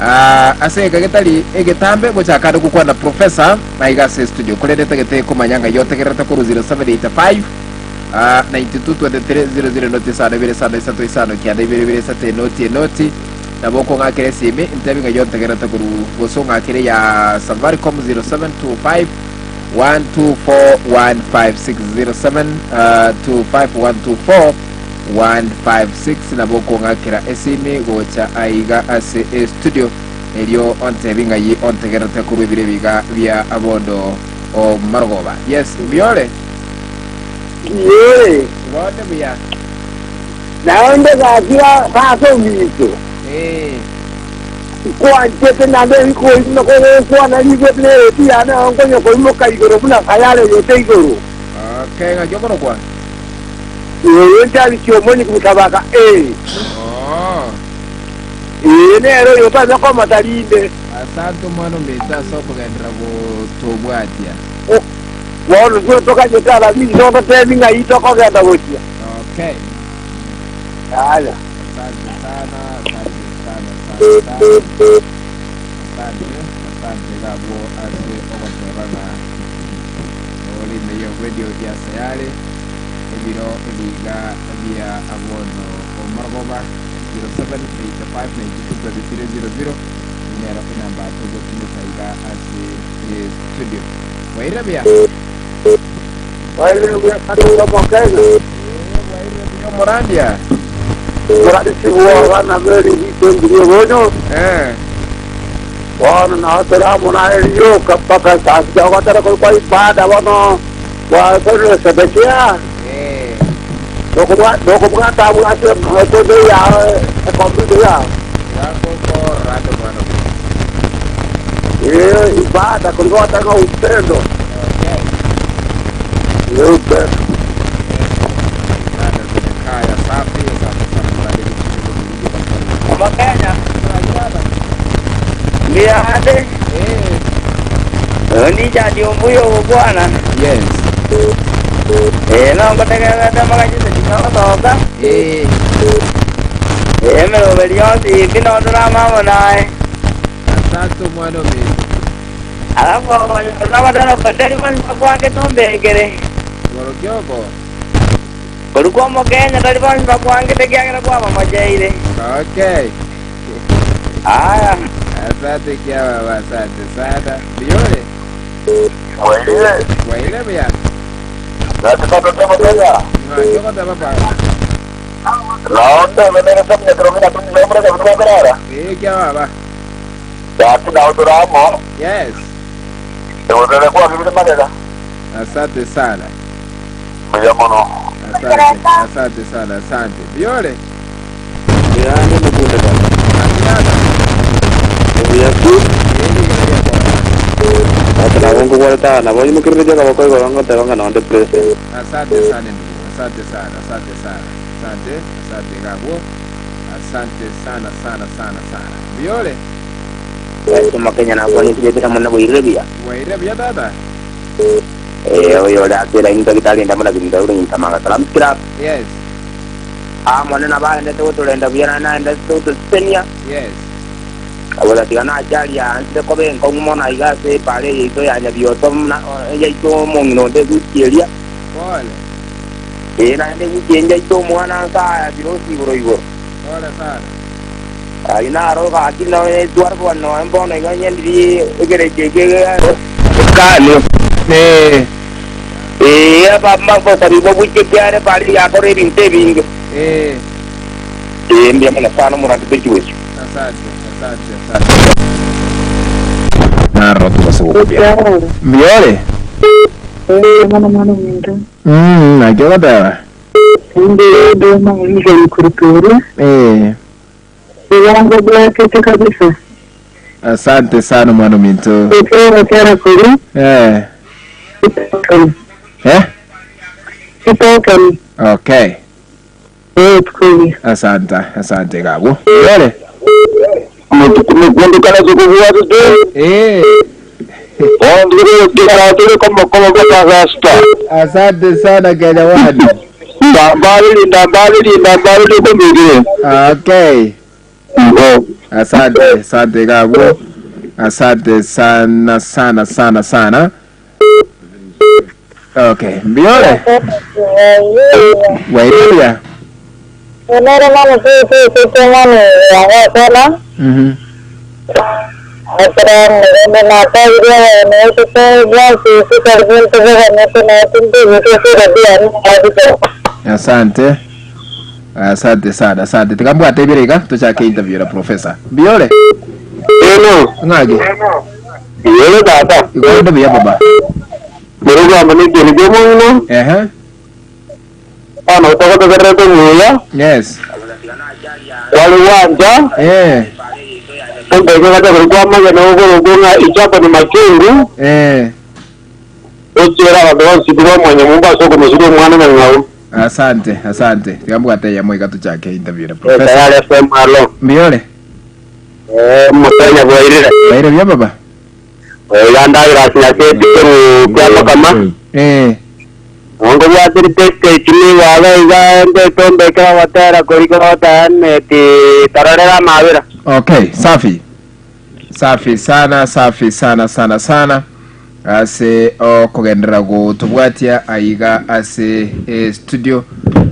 Ah, ase eka getari egetambe gochaka ande gokwana professor aiga ase studio korende tagete komanya ng'a yotegererete korwa 0785 ah, 9223 00 noti isano ibere isano isato isano kianda ibere ibere isato enoti enoti nabo okong'akera esimi ntebi ng'a yontegererete korwa gose ong'akere ya Safaricom 0725 124156 07 25124 156 nabo okong'akera esimi gocha aiga ase estudio erio ontebi ng'ai ontegererete korwa ebiro ebiga bia bondo omarogoba. Yes, mbiore? Ee, Bonde buya. naende gaki ase ominto, Ee. nkwanchete naende nkoimoka kogokwana rigwe buna ereti yane nao nkonya koimoka igoro buna Kayare oyete igoro. Okay, ng'aki okorokwa? Ee, nchabikia omonyi Mosabaka, ee. Oo. Ee, nere oyo otanya komata rinde. Asante omwana ominto ase okogenderera gotobwatia. Bono intwe tokanyete Alamisi ototebi ng'ai tokogenda gochia. Okay. Yaya. Asante sana, asante sana, asante sana. Asante, asante gabwo ase ogoteba ng'a ore ime ye radio ya Sayare ebiro ebiga bia bono omorogoba 0785922300 nero enamba togotumeka iga ase studio. Bwairire buya? Bwairire buya Katonda Omokenya. Ee, bwairire buya omorandia. Morarisigwe abana b'erigito engiya obonyo. Eh. Bono nao tore amo naye rioka mpaka saa sita ogotera korwa kwa ibada bono gwakorire Sedekia. Eh. Nokobwata abwo ase ekondo yao ekomputa yao. Gakokorora ande omwana ominto. Ee, ibada korwa gotera ng'a upendo. Okay. Ee, upendo. Ibada kaya safi, asante sana mradi wetu. Omokenya, Baba. mbiande, Eh. Richard Ombuya ogokwana. Yes. Eh, nongotegererete magachete tinogotoka. Eh. Eh, emeroberi yonsi imbi notore amo naye. Asante omwana ominto. Alafu nabatara batari bonsi bakwange tombekere. Igoro kioko. Korwa kwa Omokenya tari bonsi bakwangete ekiagera kwabamocheire. Okay. Aya. Asante kia baba, asante sana. Biyore. Wairire, Waire buya. natikato Kenya. Ng'aki ogoteba baba. Naonde menene samya kiromina tumlembre ka kutoka Eh, kia baba. Dati na uturamo. Yes. Ewotere kwa kibiri magega. Asante sana. Mbuya mono. Asante, asante sana, asante. Biyore. Yande mukunda baba. Asante. Obuya tu. Ata nabo nkogwarete nabo imokereretie akaboko igoro ngoteba ng'a nonde present. Asante sana ndugu, asante sana, asante sana, asante, asante gabwo, asante sana sana sana sana. Biyore, Omokenya nakwanisirie kera mono boirire buya. waire buya tata. Eh, oyo ore ase eraini tagitari muna binda ure nyitamanga salam kira. Yes, Amo nene nabaendete gotorenda buya naende naendete gotosesenia. yes. Abola tiga nachari ansire koba enkong'u mono aiga ase epara eye yaito ya Nyabioto yaito omong'ina onde eguchieria. Pole, Ee, naende eguchie njaito omwana nsa birosi igoro igoro. pole sana. Ayio naro gaki noe twarwa noe mbono iga nyendiri egerecho eke kani. Eh, Ee, abasabi bobuche kiare pari yakora ebinto ebinge. eh, Ee, mbuya mono sana omorandi bw'echiwecho. asante, asante, asante. Naro tubase gokubia. Biyore. Eh, mwana mwana ominto. Naki ogoteba? Inde doma ngize ikurupuru. Eh, Iwango bwakete kabisa. asante sana mwana ominto. Ukera kera kuri. Eh, Itokani. eh? Itokani. Okay. Eh, tukuri. Asante, asante gabwo. Biyore. Mukundukana zikuvuwa tutu. Eh. Ondire kikara kama kama kwa rasta. Asante sana Kenya One. Ndambali ndambali ndambali kumbigire. Okay. Ngo. Asante, asante gabwo. Asante sana sana sana sana. Okay, mbiore. Wairia. Onere mano si si si si mano ya Mhm. Asante. Asante sana, asante. Tikambwate ibere iga tuchake interview na professor. Mbiore. Eno, Ng'agi. yele tata. Igo ndo biya baba. Murugo amane kiri jomo Ehe. Ana utokotekerete muya. Yes. Wali wanja. Eh. Kumbe kata kulikuwa maja na ugo ugonga ichapo ni machungu. Eh. Ochera abantu bonsi mwenye mumba soko musiro mwana na ngau. Asante, asante. Tikambwate ya moiga tuchake interview na professor. Tayari FM alo. Mbiore. Eh mutanya bwairira. Baire biya baba. Uganda irasinyake tiru kwa kama. Eh. Ongo bwatiri tete chini wala iga ende tombe kera watera koriko watane ti tarorera mawira. Okay, safi. Safi sana, safi sana sana sana. Ase okogendera gotubwatia aiga ase e, studio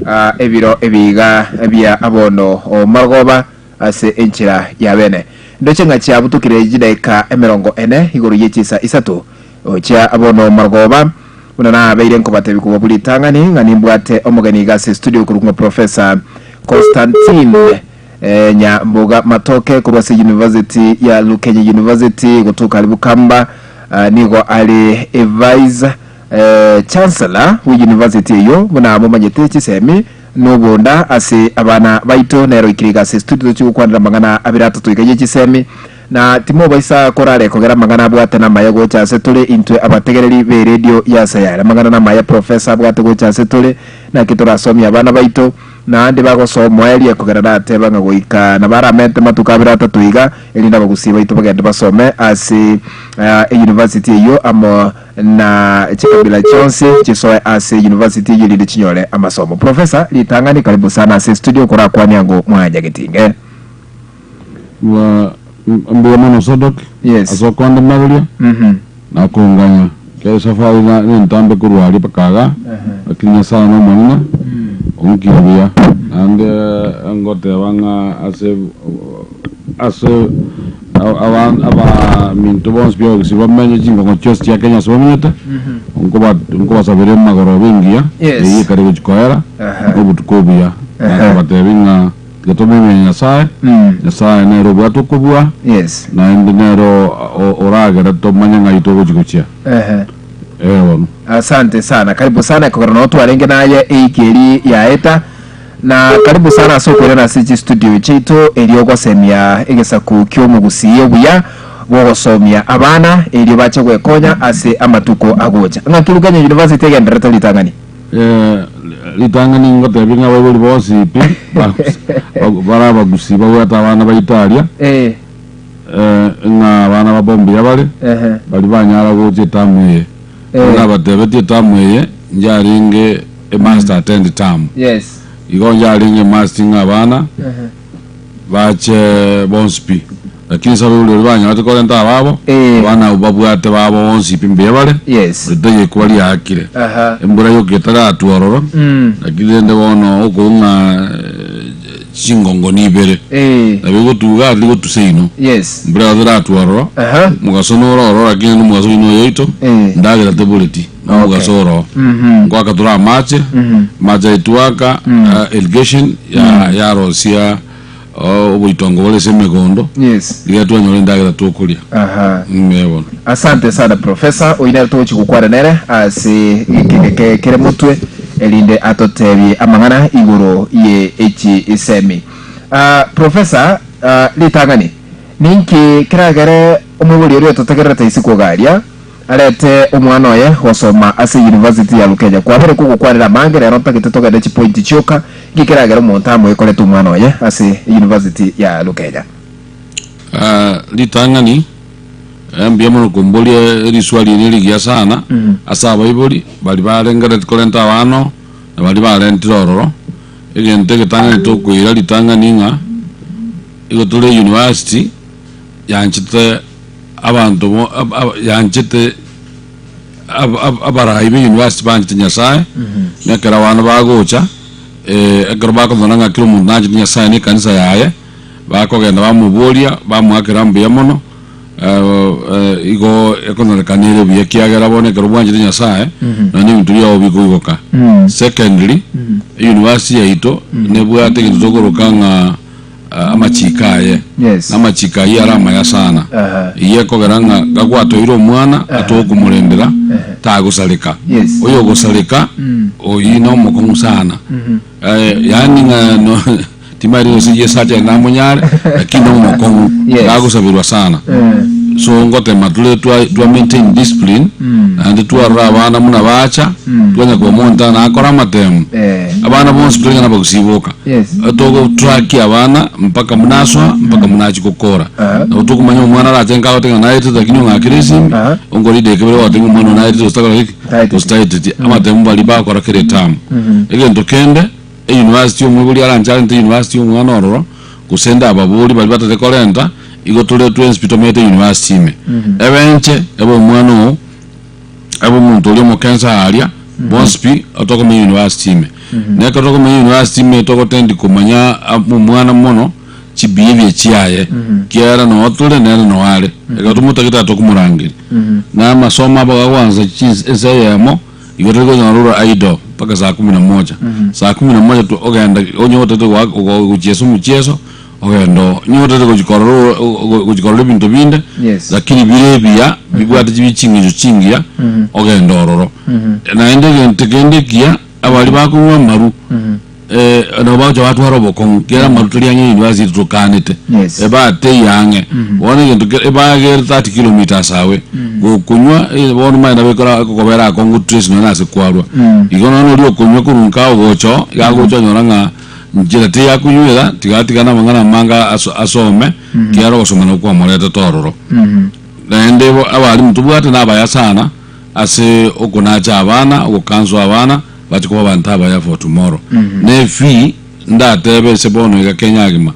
uh, ebiro ebiga ebia abono omagoba ase enchera ya bene ndoche ng'a chiabutukire chidaika emerongo ene igoro ye chisa isato ochia abono magoba buna nabeire nkobatebi kuba buri tang'ani ng'a nimbwate omogeni iga ase studio korwa professor Constantine eh, Nyamboga Matoke korwa ase University ya Lukenya University gotoka ari Bukamba uh, nigo ari a vice eh, chancellor wa university eyo buna momanyete chisemi nobonda ase abana baito nero ikiriga ase studio chigokwanera mang'ana abere atatu iga ye chisemi na timobaisa korare kogera mang'ana abwate namaya gocha ase tore intwe abategereri be radio ya sayare mang'ana namaya professor abwate gocha ase tore naki torasomia abana baito naende bagosomwa eria kogera nateba ng'a goika na baramente matuko abere atatu iga erinde abagusi baito bagende basome ase uh, university eyo amo na chikabila chionsi chisoe ase university eyo erinde chinyore amasomo. Professor ritang'ani karibu sana ase studio korakwania ngo mwanyagetinge. Wa mbuya mono Sadok. Yes. Ase okonde maboria Mhm. nakonganya kere safari na nentambe korwa aria mpaka iga lakini Nyasaye na omonene onkire buya naende ngoteba ng'a ase ase abaminto bonsi bionsi bamenye chingongo chionsi chia Kenya ase bamenyete nkoba nkobasabera emagoroba engiya Yes. eyio ekare gochi koera obotuko obuya nakobatebi ng'a tiga tomoimanye Nyasaye Nyasaye nere obwate okobua Yes. naende nere oragere tomanye ng'ai togochi gochia Ehe. eh bono. Asante sana, karibu sana kogera no twarenge naye eiki eri yaeta na karibu sana ase okoirana ase chistudio chiaito erio ogosemia egesaku kia omogusii obuya bwogosomia abana erio bache gwekonya ase amatuko agocha. Ng'aki Lukenya University egendererete ritang'ani? Eh, ritang'ani ngotebi ng'a abaibori bonsi pi bare abagusii babwate abana baito aria Eh. eh, ng'a abana babo mbuya bare Ehe. bari banyara gocha etamu eye Eh. nabatebetie etamu eye njarenge emust attend term Yes. igo njarenge emust ng'a abana Ehe. bache bonsi pi lakini ase abaibori baria banyarete korenta ababo Eh. abana abwo babwate babo bonsi pi mbuya bare Yes. ritoiyo ekuba riaakire Aha. embura yoka etaratwa ororo Mm. lakini rende bono okong'a chingongo nibere Eh. nabo egotuga ati gotusa ino Yes. mbura yothe eratwa ororo Aha. omogaso noro ororo lakini nomogaso oino oyoito Eh. ndagera teboreti na omogaso oro Mhm. nkwaka tore amache Mhm. amache aitwe aka irrigation ya yarosia oboitongo bore ase emegondo Yes. riria twanyora endagera tokoria Aha. eh bono. Asante sana professor oyo nere togochi gokwana nere ase ekegeke kere motwe erinde atotebie amang'ana igoro ye echi esemi. Uh, professor uh, ritang'ani ninki keragere omoibori oria ototegererete isiko garia arete omwana oye gosoma ase university ya Lukenya kwabere kogokwanera amange rero ntagete togende chipointi chioka nki keragere omonto amoekorete omwana oye ase university ya Lukenya. Ah, ritang'ani eh, mbuya mono komboria eriswali eri rigiya sana ase abaibori bari barengereti korenta abana oo na bari barentire ororo egento egetang'ani tokoira ritang'ani ng'a Igo tore university yanchete abanto bo ab- ab- yanchete ab- ab- abarai be university banchete Nyasaye, na ekero abana bagocha ekero bakonyora ng'a kera omonto nanchete Nyasaye na ekanisa yaye, bakogenda bamoboria, bamoakera mbuya mono, igo ekonyorekana ere buya ekiagera bono ekero bwanchete Nyasaye, naende ebinto biago bikoigoka. Secondly, university yaito nebwate egento tokoroka ng'a amachiko aye, Yes. na amachiko ayio are amaya sana. Aha. Eyio ekogera ng'a gagwatoeire omwana atokomorendera tagosareka. Yes. Oyogosareka oyio na omokong'u sana. Eh, yaani ng'a no timanyeti gose Yeso ache namonyare lakini nomokong'u Yes. gagosaberwa sana. So ngotema tore twa, twa maintain discipline naende twarora abana buna bacha twanya koba nakora amatemu Eh. abana bonsi tore ng'a nabagusiboka Yes. Togotrackia abana mpaka buna asoa mpaka buna achia gokora. Aha. Nabo tokomanya omwana arache nka agote ng'a naetete lakini ong'akere esimi, Aha. ongore edageka ibere ogoteba ng'a omwana oyo naetete gose takora ki? Taeteti. Gose taeteti. Amatemu baria bagokora kera etamu. Egento kende, eyunivasiti omoibori aranche arente eyunivasiti omwana ororo, gose ndababori baria batete korenta, igo tore twensi pi tomenyete eyunivasiti ime. Ebe inche, ebe omwana oo, Ebe omonto oria omokensa aaria, bonsi pi, tokomenya university ime. Na ekero tokomenya university ime togotendi komanya omwana mono chibehavior chiaye, kiagera noo tore nere noo are. Ekero tomotagete atokomorangeria. Na amasomo abo gagwansa chins ense eyemo, igo tori konyora ore idle mpaka saa kumi na moja. Saa kumi na moja ogenda onye otagete goaka gochiesa omochieso, Ogenda oo, nigo otagete gochia korora gochia korora ebinto binde, Yes. lakini bire ebiya, bibwate chibi ching'encho chingiya, ogende ororo. Naende egento kende ekiya, abaria bakonywa amaru, nabo bagocha batwara obokong'u, ekiagera amaru tari ang'e university tokanete, Yes. ebateiyo ang'e. Bono egento kere ebagere 30 kilometres away, gokonywa bono omanye nabo ekora ekokobera akong'u trace nonya na ase kwarwa. Igo nonya oria okonywa korwa nka ogocha oo, iga agocha onyora ng'a. Nchera tiyakonywera, tiga atigane amang'ana amange asome, ekiagera ogosoma nabo kwamoretete ororo. Naende bo abalimu tobwate nabaya sana ase okonacha abana, ogokanswa abana, bache koba abanto abaya for tomorrow. Na efee ndatebe ase bono iga Kenya agima,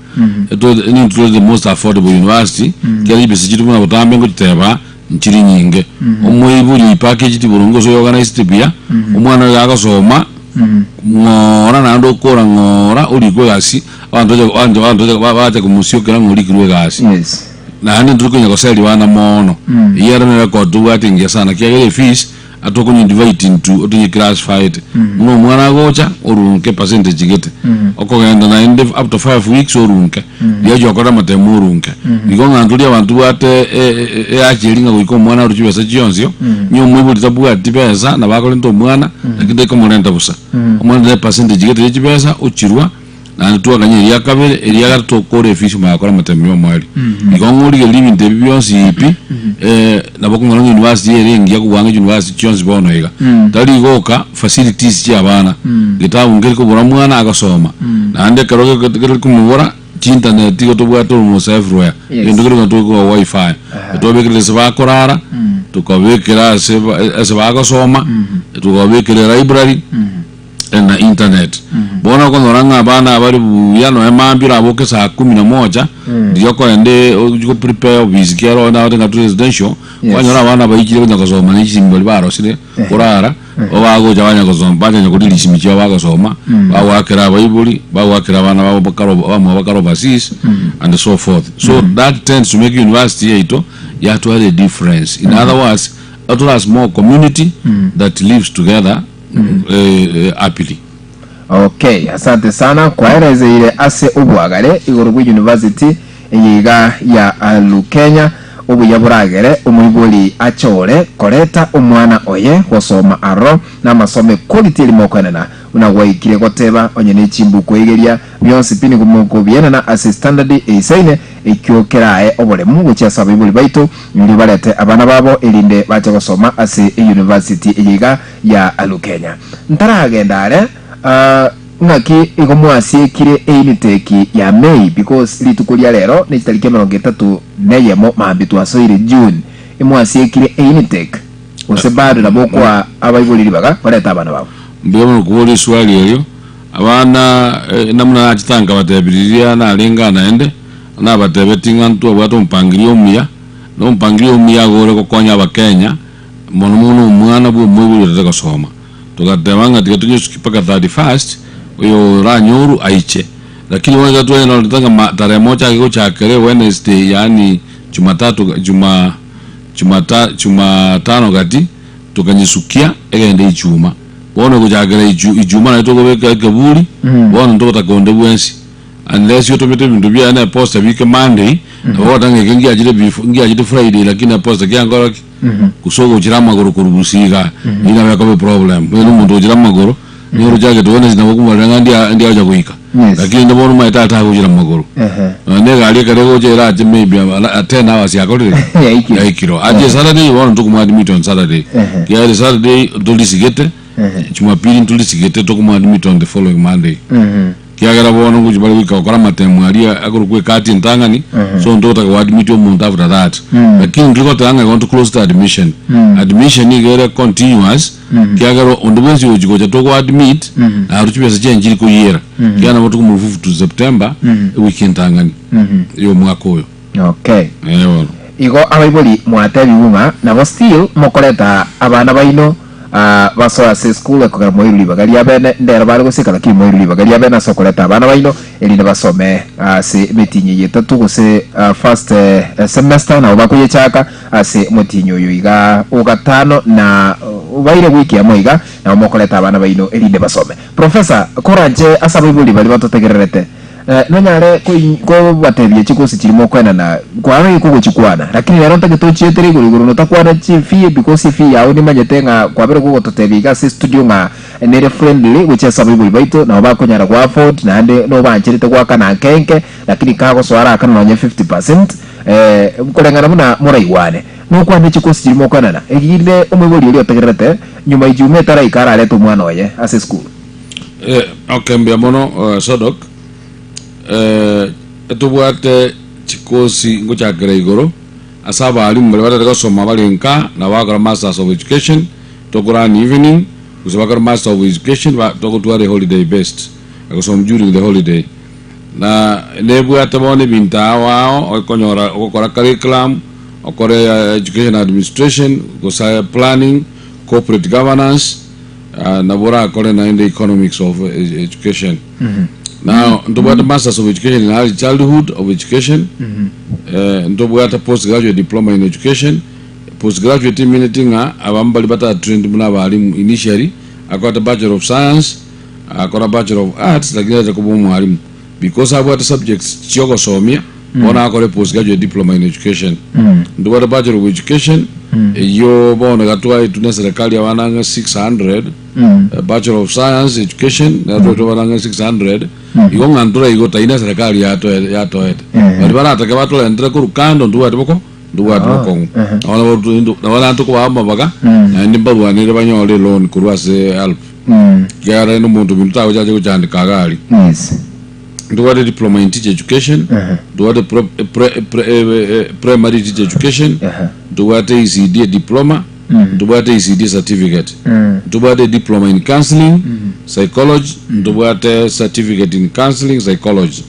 nintwe tore the most affordable university, ekiagera chibesa chiria buna botambe ngochiteba nchiri nyinge. Omoibori oipakecheti boronge gose oyorganiseti buya, omwana oyo agosoma, Ng'ora naende okora ng'ora orikwe egasi, abanto bache abanto abanto bache bache komosiokera ng'a orikirwe egasi. Yes. Naende ntori konya goseria bana mono. Eyio ere nere record tobwate engiya sana ekiagera efees atokonye divide into otonye classified. Buna omwana agocha orunke percentage gete, okogenda naende up to 5 weeks orunke, riria ochia gokora amatemo orunke. Igo ng'a ntori abanto tobwate eachi eria ng'a goika omwana arwe chibesa chionsi, onye omoibori tabwati besa nabo akorenta omwana. Lakini taikomorenta bosa. Omorente ne percentage gete ye chibesa ochirwa, naende twaganya eria kabere, eria gatato tokore efisi omanye gokora amatemo ya omoerio. Igo ng'a origererie ebinto ebi bionsi pi, nabo okonyora ng'a university ere engiya kobua ang'e chiuniversity chionsi bono iga. Tari igoka facilities chia abana, getabu nkeri kobora mwana agosoma, naende ekero gekeri komobora, chinternet igo tobwate almost everywhere. Yes. Egento kere tokoa wifi, twabekera ase bakorara, tukabekera ase ba- ase bagosoma, tukabekera library, na internet. Bono okonyora ng'a abana abare buya nonya mambia oraboke saa kumi na moja, riria okoenda ochi go prepare ofisi kiagera onye nagote ng'a residential, Yes. kwanyora abana baikire konya gosoma ne chisimi baria barosire korara, bagocha banya gosoma bachanya koria risimi chiabo bagosoma, bagoakera abaibori, bagoakera abana babo bakare abamwabo bakare overseas and so forth. So that tends to make university yaito yatwara a difference. In other words, tore a small community that lives together happily. Okay, asante sana kwaerezeire ase obwagare igoro bwe university eye iga ya Lukenya obuya boragere omoibori achore koreta omwana oye gosoma aroro na amasomo equality erimo okoenena buna gwaikire goteba onye ne chimbuku eigeria bionsi pi nigo mokobienena ase standard eisaine ekio kerae oboremu gochia ase abaibori baito erio barete abana babo erinde bache gosoma ase eyunivasiti eye iga ya Lukenya. Ntaragenda are ng'aki igo mwasiekire einiteki ya May because rituko ria rero ne chitariki emerongo etato na eyemo mambia twasoire June imwasiekire einiteki gose bado nabo okoa abaibori ribaga barete abana babo. Mbuya mono koboria eswali erio. Abana, namuna nachete nkabatebia riria narenge aa naende, Nabatebetie ng'a ntwabwate omopangirio omuya, na omopangirio omuya iga ore gokonya abakenya, mono mono omwana bwa omoibori otete gosoma. Togateba ng'a tiga tonyesuki mpaka 31st, oyo oranyorwe aiche. Lakini bono ekero twanyorete ng'a ma tarehe moja ake gochakera Wednesday yaani jumatatu juma jumata jumatano gati, tokanyesukia egende ichuma. Bono gochakera ichu ichuma nario tokobeka ekeburi, bono ntogotaka onde bwensi. Unless otomete ebinto biaye na eposta bike Monday, nabo ogoteba ng'a eke ngiachire before ngiachire Friday lakini eposta kiankora ki? Gose ogochira amagoro korwa Gusii igaa, eyio nabo ekoba eproblem. Onye na omonto ogochira amagoro, nigo oroche Wednesday nabo okomorera ng'a ndia ndiagocha goika. Yes. Lakini rende bono omanyete atagochira amagoro. Ehe. Nonya na egari ekero egocha erache maybe a 10 hours yakorire ki? Yaikire. Yaikire. Ache Saturday bono ntokomoadmit on Saturday. Ehe. Ekiagera Saturday ntorisigete, Ehe. Jumapili ntorisigete tokomoadmit on the following Monday. Mhm. Ekiagera bono ngochia bare goika gokora amatemo aria akorokwa ekati entang'ani, so ntogotaka goadmit omonto after that. Lakini ntiri goteba ng'a igo nto close the admission. Admission nigo ere continuous, ekiagera onde bwensi ogochia gocha togoadmit, narwo chibesa chiaye nchiri koyiera. Ekiagera nabo tokomorufuf to September, ewiki entang'ani ya omwaka oyo. Okay. Eh bono. Igo abaibori mwatebigwe ng'a nabo still mokoreta abana baino ah, basoe ase esukuru ekogera moirwe ribaga ria bene, ndero bare gosika lakini moirwe ribaga ria bene ase okoreta abana baino erinde basome ase emetienyi eye etato gose ah, first eh, semester nabo bakoyechaka ase omotienyi oyo iga ogatano na obaire wiki emo iga nabo mokoreta abana baino erinde basome. Professor, koranche ase abaibori baria batotegererete Nonyare kobatebia chikosi chiria mokoenana, kwarenge kogochikwana, lakini rero ntagete ochietere igoro igoro notakwana chifee because efee yao nimanyete ng'a kwabere gogototebia iga ase estudio ng'a nere friendly gochia ase abaibori baito nabo bakonyara go afford naende nobancherete goakana nke nke lakini kagosoa arakane nonye 50% koreng'ana buna moraigwane. Nokwane chikosi chiria mokoenana, erinde omoibori oria otegererete nyuma ijumaa etaraika ararete omwana oye ase esukuru. Eh, okay, mbuya mono eh, Sodok. Eh, etobwate chikosi ngochakera igoro ase abalimu baria batari gosoma bare nka na bagokora masters of education tokorani evening gose bakore master of education ba togotwara eholiday based agosoma during the holiday na nebwate bono ebinto ao ao okonyora ogokora curriculum okore education administration gose planning corporate governance Nabo orakore naende economics of education. Now ntobwate masters of education in early childhood of education, ntobwate postgraduate diploma in education. Postgraduate emineti ng'a abamo baria batara trained buna abalimu initially, akorete bachelor of science, akora bachelor of arts lakini arete koba omwalimu because abwate subjects chiogosomia bono agakora postgraduate diploma in education. Ntobwate bachelor of education eyio bono iga twaetwe na eserekari abana ang'e 600 bachelor of science education nero twaetwe abana ang'e 600 igo ng'a ntoraigo tari na eserekari yatoe yatoete. Baria baratake batorentere korwa kando ntobwate boko ntobwate bokong'u. Nabo naende tokobaa amabaga naende mbarwanere banyore eloan korwa ase help. Ekiagera rende omonto ominto tagocha ache gochandeka iga aria. Yes. Ntobwate diploma in teacher education, ntobwate pro- pre- pre- eh, eh, primary teacher education, ntobwate ECD diploma, ntobwate ECD certificate, ntobwate diploma in counseling, psychology, ntobwate certificate in counseling psychology,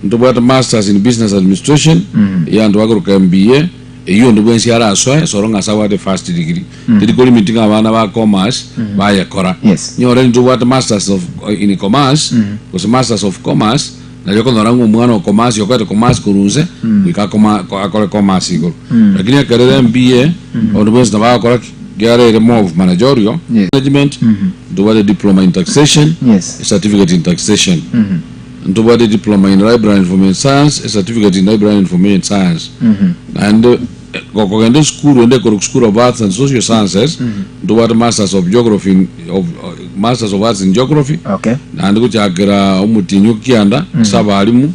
ntobwate masters in business administration, eyanto bakoroka MBA, Eyio onde bwensi arasoe ase ng'a ase abwate first degree. Teri kolimit ng'a abana ba commerce bayekora. Yes. Nyore intwe obwate masters of in commerce gose masters of commerce nario okonyora ng'a omwana o commerce okorete commerce korwa inse goika akoma akore commerce igoro. Lakini ekero ere MBA onde bwensi nabo agokora ki? Ekiagera ere more of managerial Yes. management ntobwate diploma in taxation Yes. certificate in taxation. Ntobwate diploma in library information science, a certificate in library information science. Naende gokogenda esukuru ende ekorokwa School of Arts and Social Sciences, ntobwate Masters of Geography in, of, Masters of Arts in Geography. Okay. Naende gochakera omotienyi o kianda ase abalimu,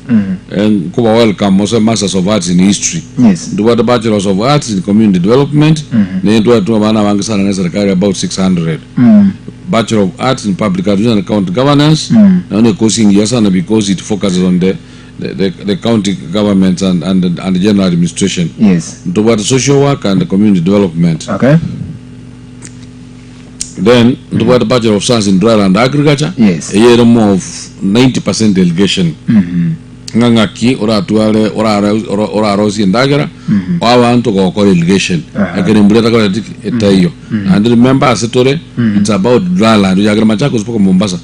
nkoba welcome ase Masters of Arts in History. Yes. Ntobwate Bachelors of Arts in Community Development, ne ntobwate abana abange sana na eserekari about 600. Bachelor of Arts in Public Administration and County Governance, nayo ne course engiya sana because it focuses on the, the, the, the county governments and, and, and general administration. Yes. Ntobwate social work and community development. Okay. Then ntobwate Bachelor of Science in Dryland Agriculture. Yes. Eye ere more of 90% irrigation. Ng'a ng'aki oratware orare ora- orarosie endagera abanto gokora irrigation ekero embura etakoreti ki? Etaiyo. Naende remember ase tore it's about dry land oyagere Machakos mpaka Mombasa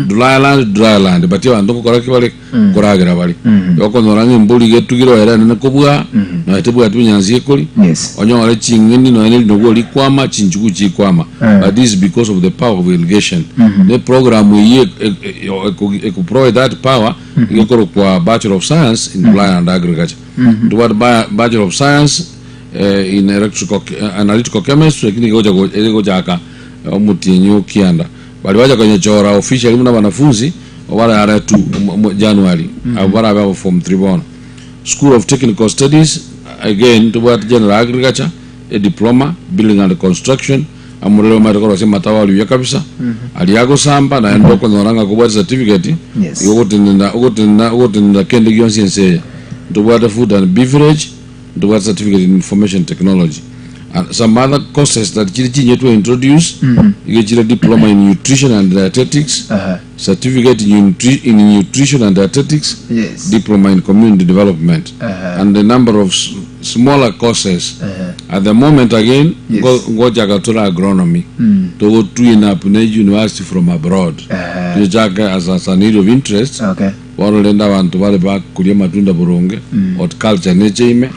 dry land dry land but abanto ngokora ki bare? Nkoragera bare. Igo okonyora ng'a embori iga etugire oere enene kobua nonya tebwati bonyansi ekori onyore ching'eni nonya ne rinogu rikwama chinchugu chikwama but this is because of the power of irrigation. Ne program eyio eko provide that power iga ekorokwa Bachelor of Science in Dry and Agriculture. Ntobwate Bachelor of Science in Electrical Analytical Chemistry lakini egocha egochaka omotienyi o kianda. Baria bacha konyechora officially buna abanafunzi obarare tu January abwo barabe abo form 3 bono. School of Technical Studies again tobwate General Agriculture, a diploma, Building and Construction, amorere omanyete korosia amatawari buya kabisa, aria agosamba naende okonyora ng'a kobwate certificate, Yes. igo ogotenena ogotenena ogotenena kende gionsi ense eye. Ntobwate Food and Beverage, ntobwate certificate in Information Technology. And some other courses that chiri chinye twa introduce, igo chire diploma in Nutrition and Dietetics, Aha. certificate in, nutri in Nutrition and Dietetics, Yes. diploma in Community Development, Aha. and a number of s- smaller courses. At the moment again, Yes. ngo- ngochaka tore agronomy, togo twin up ne university from abroad. Aha. Tochake as, as an area of interest, Okay. bono rende abanto bare bakoria amatunda boronge, horticulture necheime,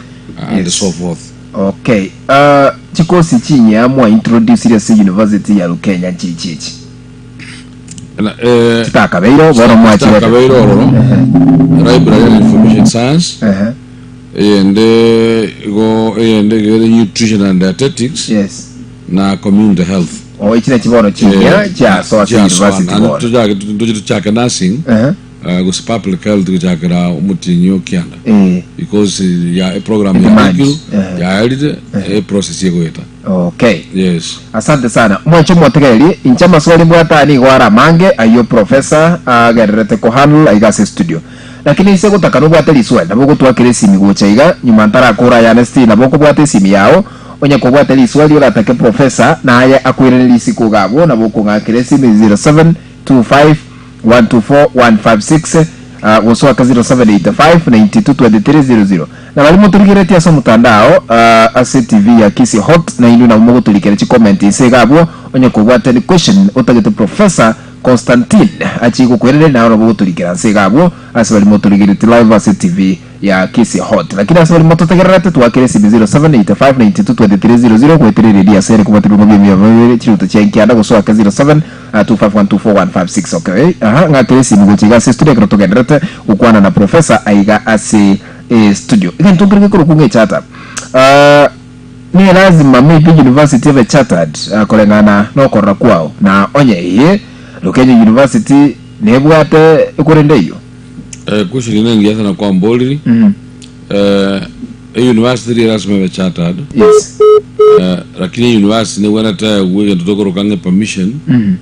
and Yes. so forth. Okay. Uh, chikosi chinyia mwa introduce ase university ya Rukenya nchichi echi. Na, eh, Chitakabeire bono mwachirete. chitakabeire ororo, library and information science, Ehe. eyende igo eyende igo ere nutrition and dietetics, Yes. na community health. O ichi nachi bono chinyia chiasoa ase university bono. Ntoche tochake nursing, Ehe. eh, gose public health gochakera omotienyi o kianda. Eh. Because eh, ya eprogram Demand. yarikirwe, Eh. yaerire, eprocess egoeta. Okay. Yes. Asante sana. Mwanche omotegereri, inche amaswali mbwate aya nigo are amange ayio professor agererete kohandle aiga ase studio. Lakini inse gotaka nobwate riswali nabo ogotwakera esimi gocha iga nyuma ntarakora ayane still nabo okobwata esimi yao onye kobwate riswali oratake professor naye akoirane risiko iga abwo nabo okong'akera esimi 0725 124 156 ah, gose oake 0785 92 23 00. Na baria motorigeretie ase omotandao ah, ase TV ya Kisii Hot na inwe nabo mogotorikera chicomment inse iga abwo onye kobwate any question otagete Professor Constantine achie gokoiraneria naye nabo ogotorikera nse iga abwo ase baria motorigeretie live ase TV ya Kisii Hot. Lakini ase baria mototegererete twakere esimi 0785 92 23 00 goetera eredio ase ere kobwate ebingo bia emia bibere chiruto chia nkianda gose oake 07 25124156 okay aha ng'akere esimi gocha iga ase studio ekero togendererete gokwana na Professor aiga ase studio. Egento nkere gekorokwa ng'a echarter. Ah, ne lazima maybe university ebe chartered ah, koreng'ana nokorora kwao na onye eye Rukenya University nebwate ekorende eyio. Eh, question ene engiya sana kwamboriri. Mm. Eh, e university eri lazima ebe chartered. Yes. Eh, lakini e university nebwenerete egwe egento tokoroka ng'a permission Mm.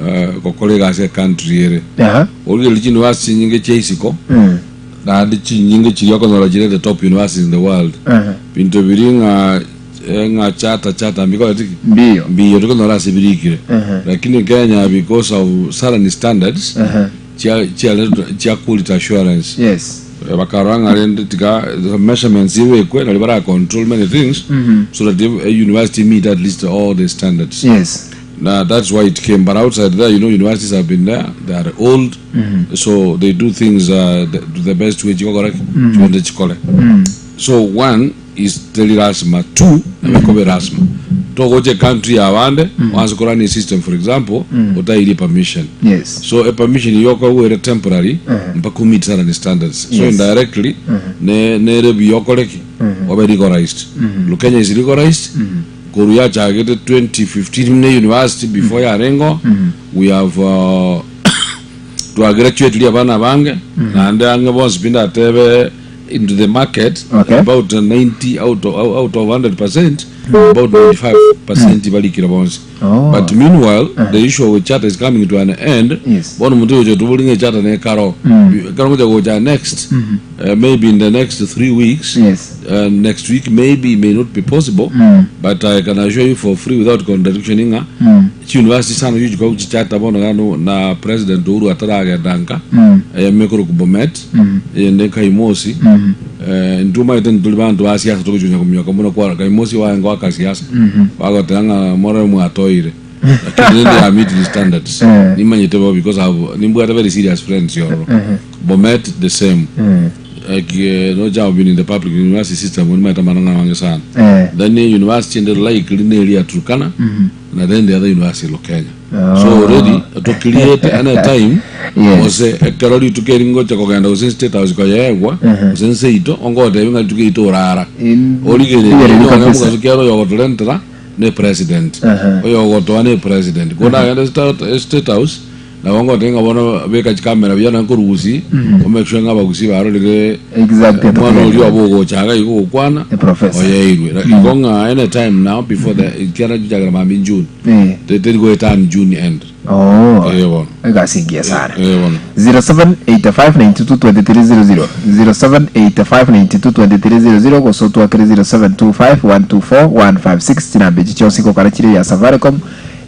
eh, gokora egasi ecountry ere. Aha. Origereria chiuniversity chinyinge chia isiko Mm. naende chinyinge chiria okonyora chire the top universities in the world. Aha. Binto biri ng'a eh, ng'a charter charter mbikoreti ki? Mbiyo. Mbiyo tokonyora ase birikire. Aha. Lakini Kenya because of certain standards Aha. chia chiaretwa chia quality assurance Yes. Eh, bakarora ng'a rende tiga the measurements ibekwe nari bara control many things so that the a university meet at least all the standards Yes. now that's why it came but outside there you know universities have been there they are old so they do things uh, the, the best way chikokora chibende chikore so one is teri lasima two nabekobe lasima togocha ecountry yabande wanse korana esystem for example otairie permission Yes. so a permission yoka ere temporary mpaka umeet certain standards so Yes. indirectly ne nere biyokoreki obe rigorized Lukenya is rigorized koru yachagete 2015 ne university before yarengo we have uh, twagraduate abana bange naende ange bonsi bindatebe into the market Okay. about uh, 90 out of, out of 100 percent about 95 percent balikire bonsi Oh. but meanwhile the issue of charter is coming to an end Yes. bono omonto oyocha toboringa echarter nekaro ekero ngocha gocha next Maybe in the next 3 weeks. Next week maybe may not be possible, but I can assure you for free without contradiction ng'a chiuniversity sana echio chikwa gochichata bono iga no- na President Uhuru ataragenda nka eyemo ekorokwa Bomet, eyende Kaimosi. Intwe omanyete nturi banto ba siasa togochia kominyoka mono kwara Kaimosi waye goaka siasa bagoteba ng'a morore mwatoire. Lakini rende ya meet the standards. Nimanyete bo because I've nimbwate very serious friends yororo. Bomet the same. Like no job been in the public university system nimanyete amang'ana amange sana. Then university ende likely neri ya Turkana na then the other university Lukenya. So already to create any time gose ekero rituko eri ngocha kogenda gose State House koyegwa gose nseito ongotebi ng'a rituko eri torara. Origererie Rigererie onye kabisa. omogaso kiaro oyogotorentera ne president. Oyogotoa ne president. Ko nagende State House nabo ngoteba ng'a bono beka chikamera buya na nkorwa Gusii o make sure ng'a abagusii barorire omwana oria obo ogocha iga igo ogokwana The professor. oyeirwe. Igo ng'a any time now before the ekiagera chichakera mambia June. Teri goeta June end. Oh. Eh bono. Egasi engiya sana. Eh bono. 0785922300 0785922300 gose otwakere 0725124156 chinamba echi chionsi gokora chire ya Safaricom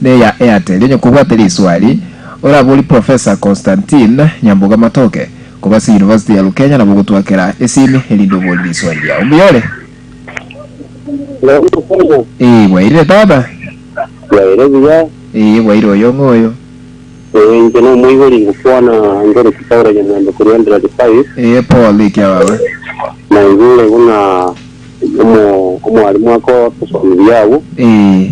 na eya Airtel. Onye kobwate riswali orabori Professor Constantine Nyamboga Matoke koba ase University ya Lukenya nabo ogotwakera esimi erinde obori riswali riao. Mbuya ore? Ee bwairire tata? Bwaire buya. Ee bwaire oyo ng'o oyo? Ee, inche nomoibori ngokwana ngere Paul Nyamwembe korwa Endereri 5. Ee Paul ekia baba. Naigure buna omo omwalimu akotosomia buya abwo. Ee.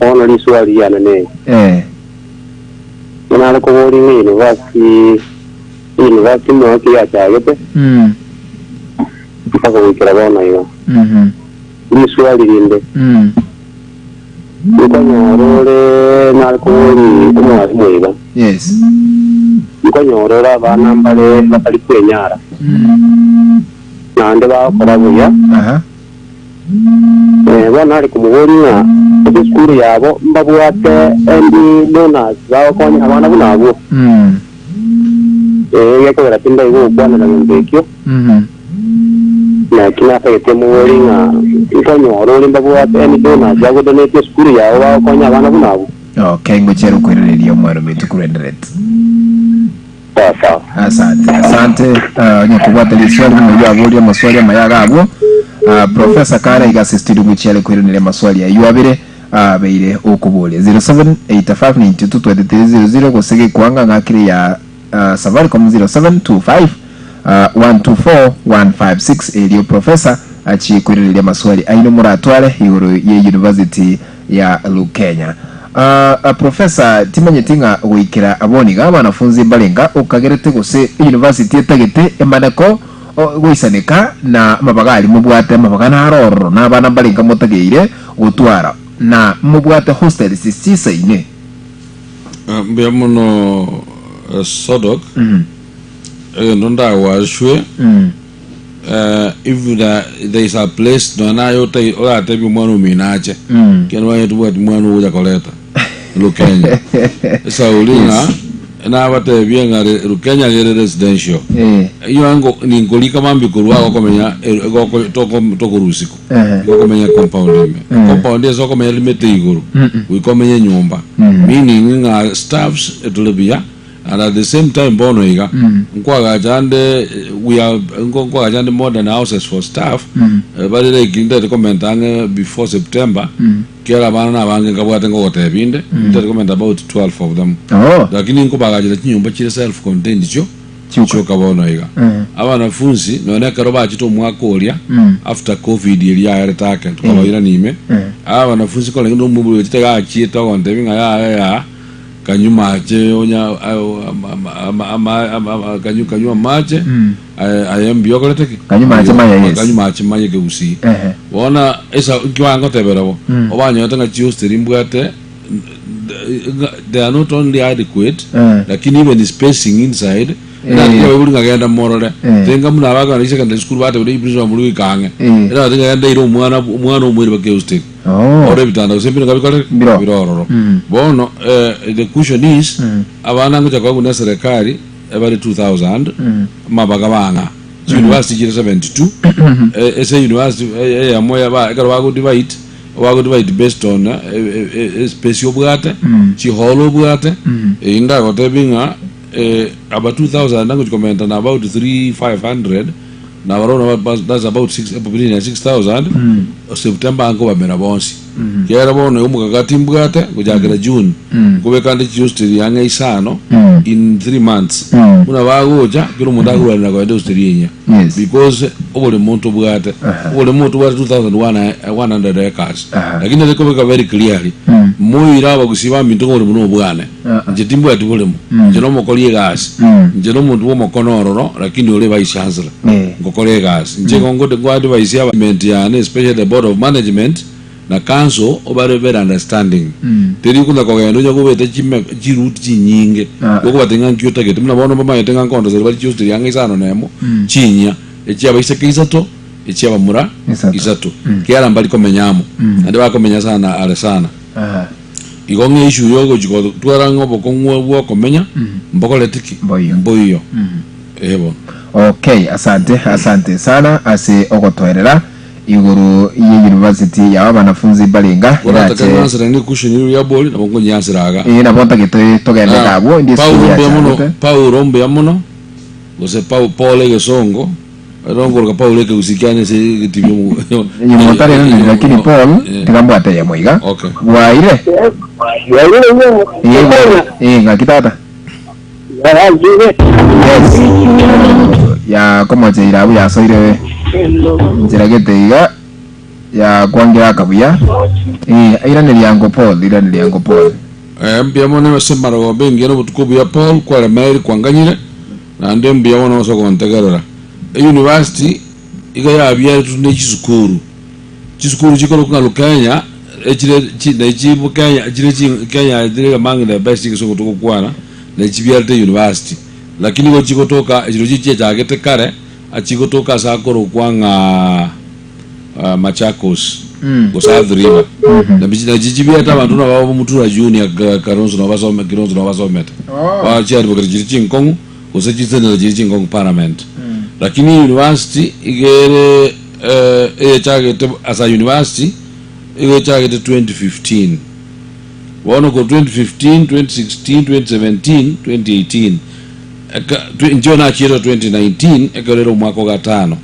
Bono riswali riane neri. Eh. Buna nare koboria ng'a university university mwaka yachagete mpaka goikera bono iga. Riswali rinde. Nkonyora ore nare koboria omwalimu iga. Nkonyora ore abana mbare batari kwenyara naende bagokora buya. Bono nare komoboria ng'a ase esukuru yabo mbabwate any donors bagokonya abana buna abwo. Ee, gekogera tindai gokwanera gento ekio. Naki natagete moborie ng'a nkonyora ore mbabwate any donors bagodonate esukuru yabo bagokonya abana buna abwo. Okay, ngochia koiraneria omwana ominto korwa Eldoret. Sawa sawa. Asante, asante. Onye kobwata riswali buna oyio aboria amaswali amaya iga abwo. Professor kare iga ase studio ngochia are koiraneria amaswali ayio abere abeire okoboria. 0785922300 gose gekwanga ng'akire ya Safaricom 0725 124 156 erio Professor achie koiraneria amaswali aino moratware igoro ye University ya Lukenya. Professor timanyeti ng'a goikera abwo niga abanafunzi mbarenga okagerete gose university etagete emane ko goisaneka na amabaga aria mobwate amabaga naro ororo na abana mbarenga motageire gotwara na mobwate hostels chisaine. Mbuya mono Sodok, egento ndagwachwe if there is a place nonya naye otai oratebie omwana omino ache, ekiagera nomanye tobwati mwana ogocha koreta Lukenya. Esauri ng'a nabatebie ng'a re Lukenya gere residential. Eyio ango ninkorika mambia korwa agwo komenya egoko toko tokorusiko. Igo okomenya compound ime. Compound ase okomenya limete igoro. Goika omenye enyomba. Meaning ng'a staffs etore buya and at the same time bono iga nkoagacha ande we are nkoagacha ande modern houses for staff bare like ntagete komenta ang'e before September kiagera abana na abange nkabwate ngogotebia inde ntagete komenta about 12 of them. Lakini nkobagachera chinyomba chire self contained chio Chioka bono iga. Abanafunsi nonya ekero bachete omwaka oria after covid eria yaerete ake tokabairania ime, abanafunsi korenge na omobori oachete iga achiete ogontebia ng'a yaya yaa kanywa mache onya kanywa kanywa amache aye mbuya okorete ki? Kanywa mache maya, yes. Kanywa mache maya ekegusii. Bono esa inki bagotebera bo, obanyorete ng'a chihosteli mbwate they are not only adequate lakini even spacing inside naki abaibori ng'a genda morore tenga buna abakogenda secondary school batebire principal muri goika ang'e era batebire ng'a genda ira omwana omwana omoire bake hostel ore ebitanda gose mbire ngabikore Mbiro. bire ororo bono the question is abana ngocha koegwa na eserekari ebare 2000 amabaga bang'a. Chiuniversity chire 72, ase university eyemo yaba ekero bago divide, bago divide based on espace obwate, chihall obwate, eyio ndagotebi ng'a aba 2000 ngochi komenta na about 3500, na barobwo nabo that's about six between 6000, September nkobamera bonsi. Ekiagera bono igo omogaka timbwate gochakera June, nkobeka nde chihosteli ang'e isano in 3 months. Buna bagocha, kera omonto akorwanera kogenda ehosteli enyia. Because oboremo ntobwate, oboremo ntobwate 2100 acres. Lakini nere kobeka very clearly, moire abagusii baminto ng'a oboremo nobwane. Inche timbwati boremo, inche nomokori egasi, inche nomonto bw'omokono ororo, lakini ore vice chancellor, ngokora egasi. Inche igo ngode ngo advise aba-management yane especially the board of management na council obare very understanding. Teri konya kogenda onya kobeta chime chiroute chinyinge, gokobatebia ng'a nki otagete. Buna bono mbamaete ng'a nkondoseri bare chihosteli ang'e isano na emo, chinyia, echiabaiseke isato, echiabamura Isato. isato. Kiara mbari komenya amo, naende bakomenya sana are sana. Igo ng'a issue yogochi gotwara ng'a obokong'u bw'okomenya mbokoreti ki? Mboiyo. Mboiyo. Eeh bono. Okay, asante, asante sana ase ogotoerera igoro ye university yao abanafunzi mbarenga Oratake irache ng'ansere ne question ero riabori nabo nkonyiansera iga. Eh, nabo ntagete togende Ah, abwo ndi Paulo esukuru mbuya mono, yachagete. Paulo mbuya mono, gose Pau Paul egesongo, ero nkoroka Paulo ekegusii kiane ase egetibia omo Nyuma otareranirie lakini Paul tiga mbwate eyemo iga. Okay. Bwaire? Eh, eh, ng'aki tata? Yes. Ya komocheira abwo yasoire nchera gete iga ya kwangira akabuya. Eh, iraneria ango Paul, iraneria ango Paul. Eh, mbuya mono ase amarogoba engiya na obotuko obuya Paul, kwaremeire kwanganyire, naende mbuya mono ase ogontegerera. Eyunivasiti iga yabiaretwe ne chisukuru, chisukuru chikorokwa ng'a Lukenya, echire chi nachi Kenya chire chi Kenya chire among the best ase togokwana, nachi biarete university. Lakini igo chigotoka chirochio chiachagete kare, achigotoka ase akorokwa ng'a Machakos gose Athi River. Nachi chibiarete abanto nabo Mutura Junior Kalonzo nabo basome Kilonzo nabo basomete. Chiadvocate chiri chinkong'u gose chiseneta chiri chinkong'u parliament. Lakini university iga ere eyechagete as a university iga echagete 2015. Bono korwa 2015, 2016, 2017, 2018 eka inche nachiete 2019 ekero ere omwaka o gatano.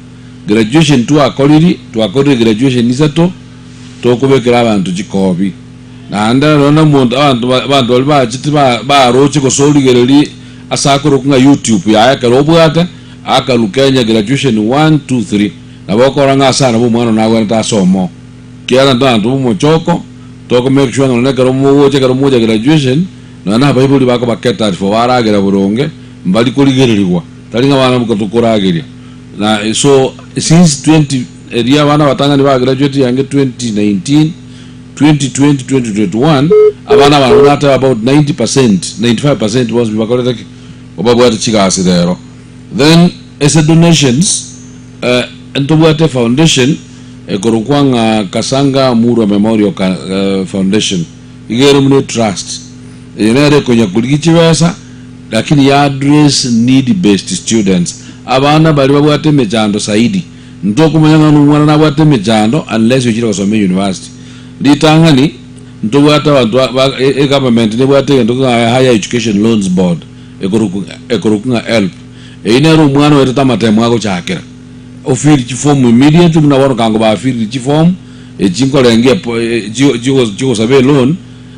Graduation twakoriri, twakorire graduation isato, tokobekera abanto chikobi. Naende nonye na omonto abanto ba abanto baria bachete ba baroche gose origererie ase akorokwa ng'a YouTube yaye ekero obwate, aka Kenya graduation one, two, three. Nabo okora ng'a ase aya nabo omwana one nagwenerete asome oo. Ekiagera intwe abanto b'omochoko, toko make sure ng'a nonye ekero mogocha ekero mogocha graduation, nonye na abaibori bakoba catered for baragera boronge, mbari korigererigwa, tari ng'a abana boka tokorageria. Na so since 20 eria abana abatang'ani ba graduate yange 2019, 2020, 2021, abana aba nabo nateba about 90%, 95% bonsi pi bakorete ki? Babwate chigasi rero. Then ase donations, eh, ntobwate efoundation ekorokwa ng'a Kasanga Murwa Memorial Ka, eh, Foundation. Iga ere buna etrust. Eye nere ekonya korigia chibesa, lakini ya address need based students. Abana baria babwate emechando zaidi. Ntokomanya ng'a nomwana nabwate emechando unless ochire gosoma eyunivasiti. Ritang'ani, ntobwate abanto ba ba egovernment nebwate egento ng'a Higher Education Loans Board ekorokwa ekorokwa ng'a HELB. Eyio nere omwana oetete amatemo agochakera. Ofill chiform immediately buna bono kango bafilliri chiform echi nkorengia epo chigosaba eloan,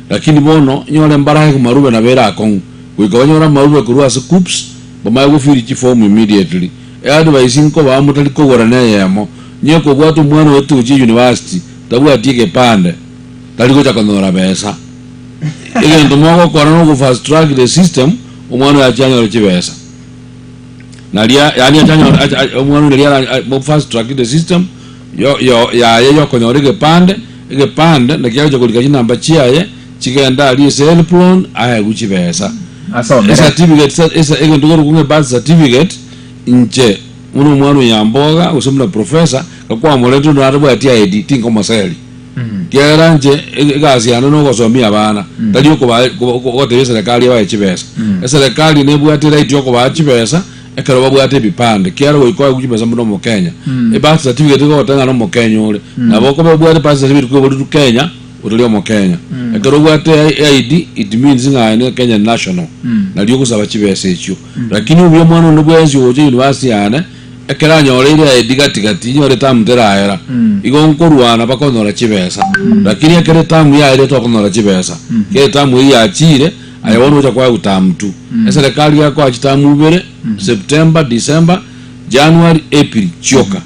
lakini bono nyore mbarae marube nabo ere akong'u. Goika banyore amarube korwa ase KUCCPS bamanye gofill chiform immediately. Eadvice nkobaa motari kogora neyemo, onye kobwate omwana oete gochia university tabwati egepande tari gocha konyora besa. Egento mogokora nogo fast track the system omwana oyo achie anyore chibesa. Naria yaani ache anyore ache ache omwana oyo naria ara mo fast track the system yo yo yaye yokonyora egepande, egepande naki agocha korika chinamba chiaye chigende aria ase help loan aegwe chibesa. Asomere. Ecertificate sa esa egento korokwa ng'a ebirth certificate inche buna omwana o Nyamboga gose buna professor, gakwamoretire onde natabwati ID tinkomoseria. Ekiagera inche egasi yane nogosomia abana, tari okoba gotebia eserekari ebae chibesa. Eserekari nebwate right yokobaa chibesa. Ekero babwate ebipande, kiaro goika oegwe chibesa buna Omokenya. Ebirth certificate egogoteba ng'a nomokenya ore. Nabo okoba obwate birth certificate kweborerwe Kenya, otari Omokenya. Ekero obwate ID, it means ng'a aye ne Kenyan national. Nario ogosaba chibesa echio. Lakini obuya omwana onde bwensi ogocha university yane, ekero anyoreire ID gati gati, inyore etamu teraera, igo nkorwana bakonyora chibesa. Lakini ekero etamu yaerire tokonyora chibesa. Ekero etamu eyio yachiire, Aye bono ocha kwaegwa term two. Eserekari yakoa chiterm ibere, September, December, January, April chioka.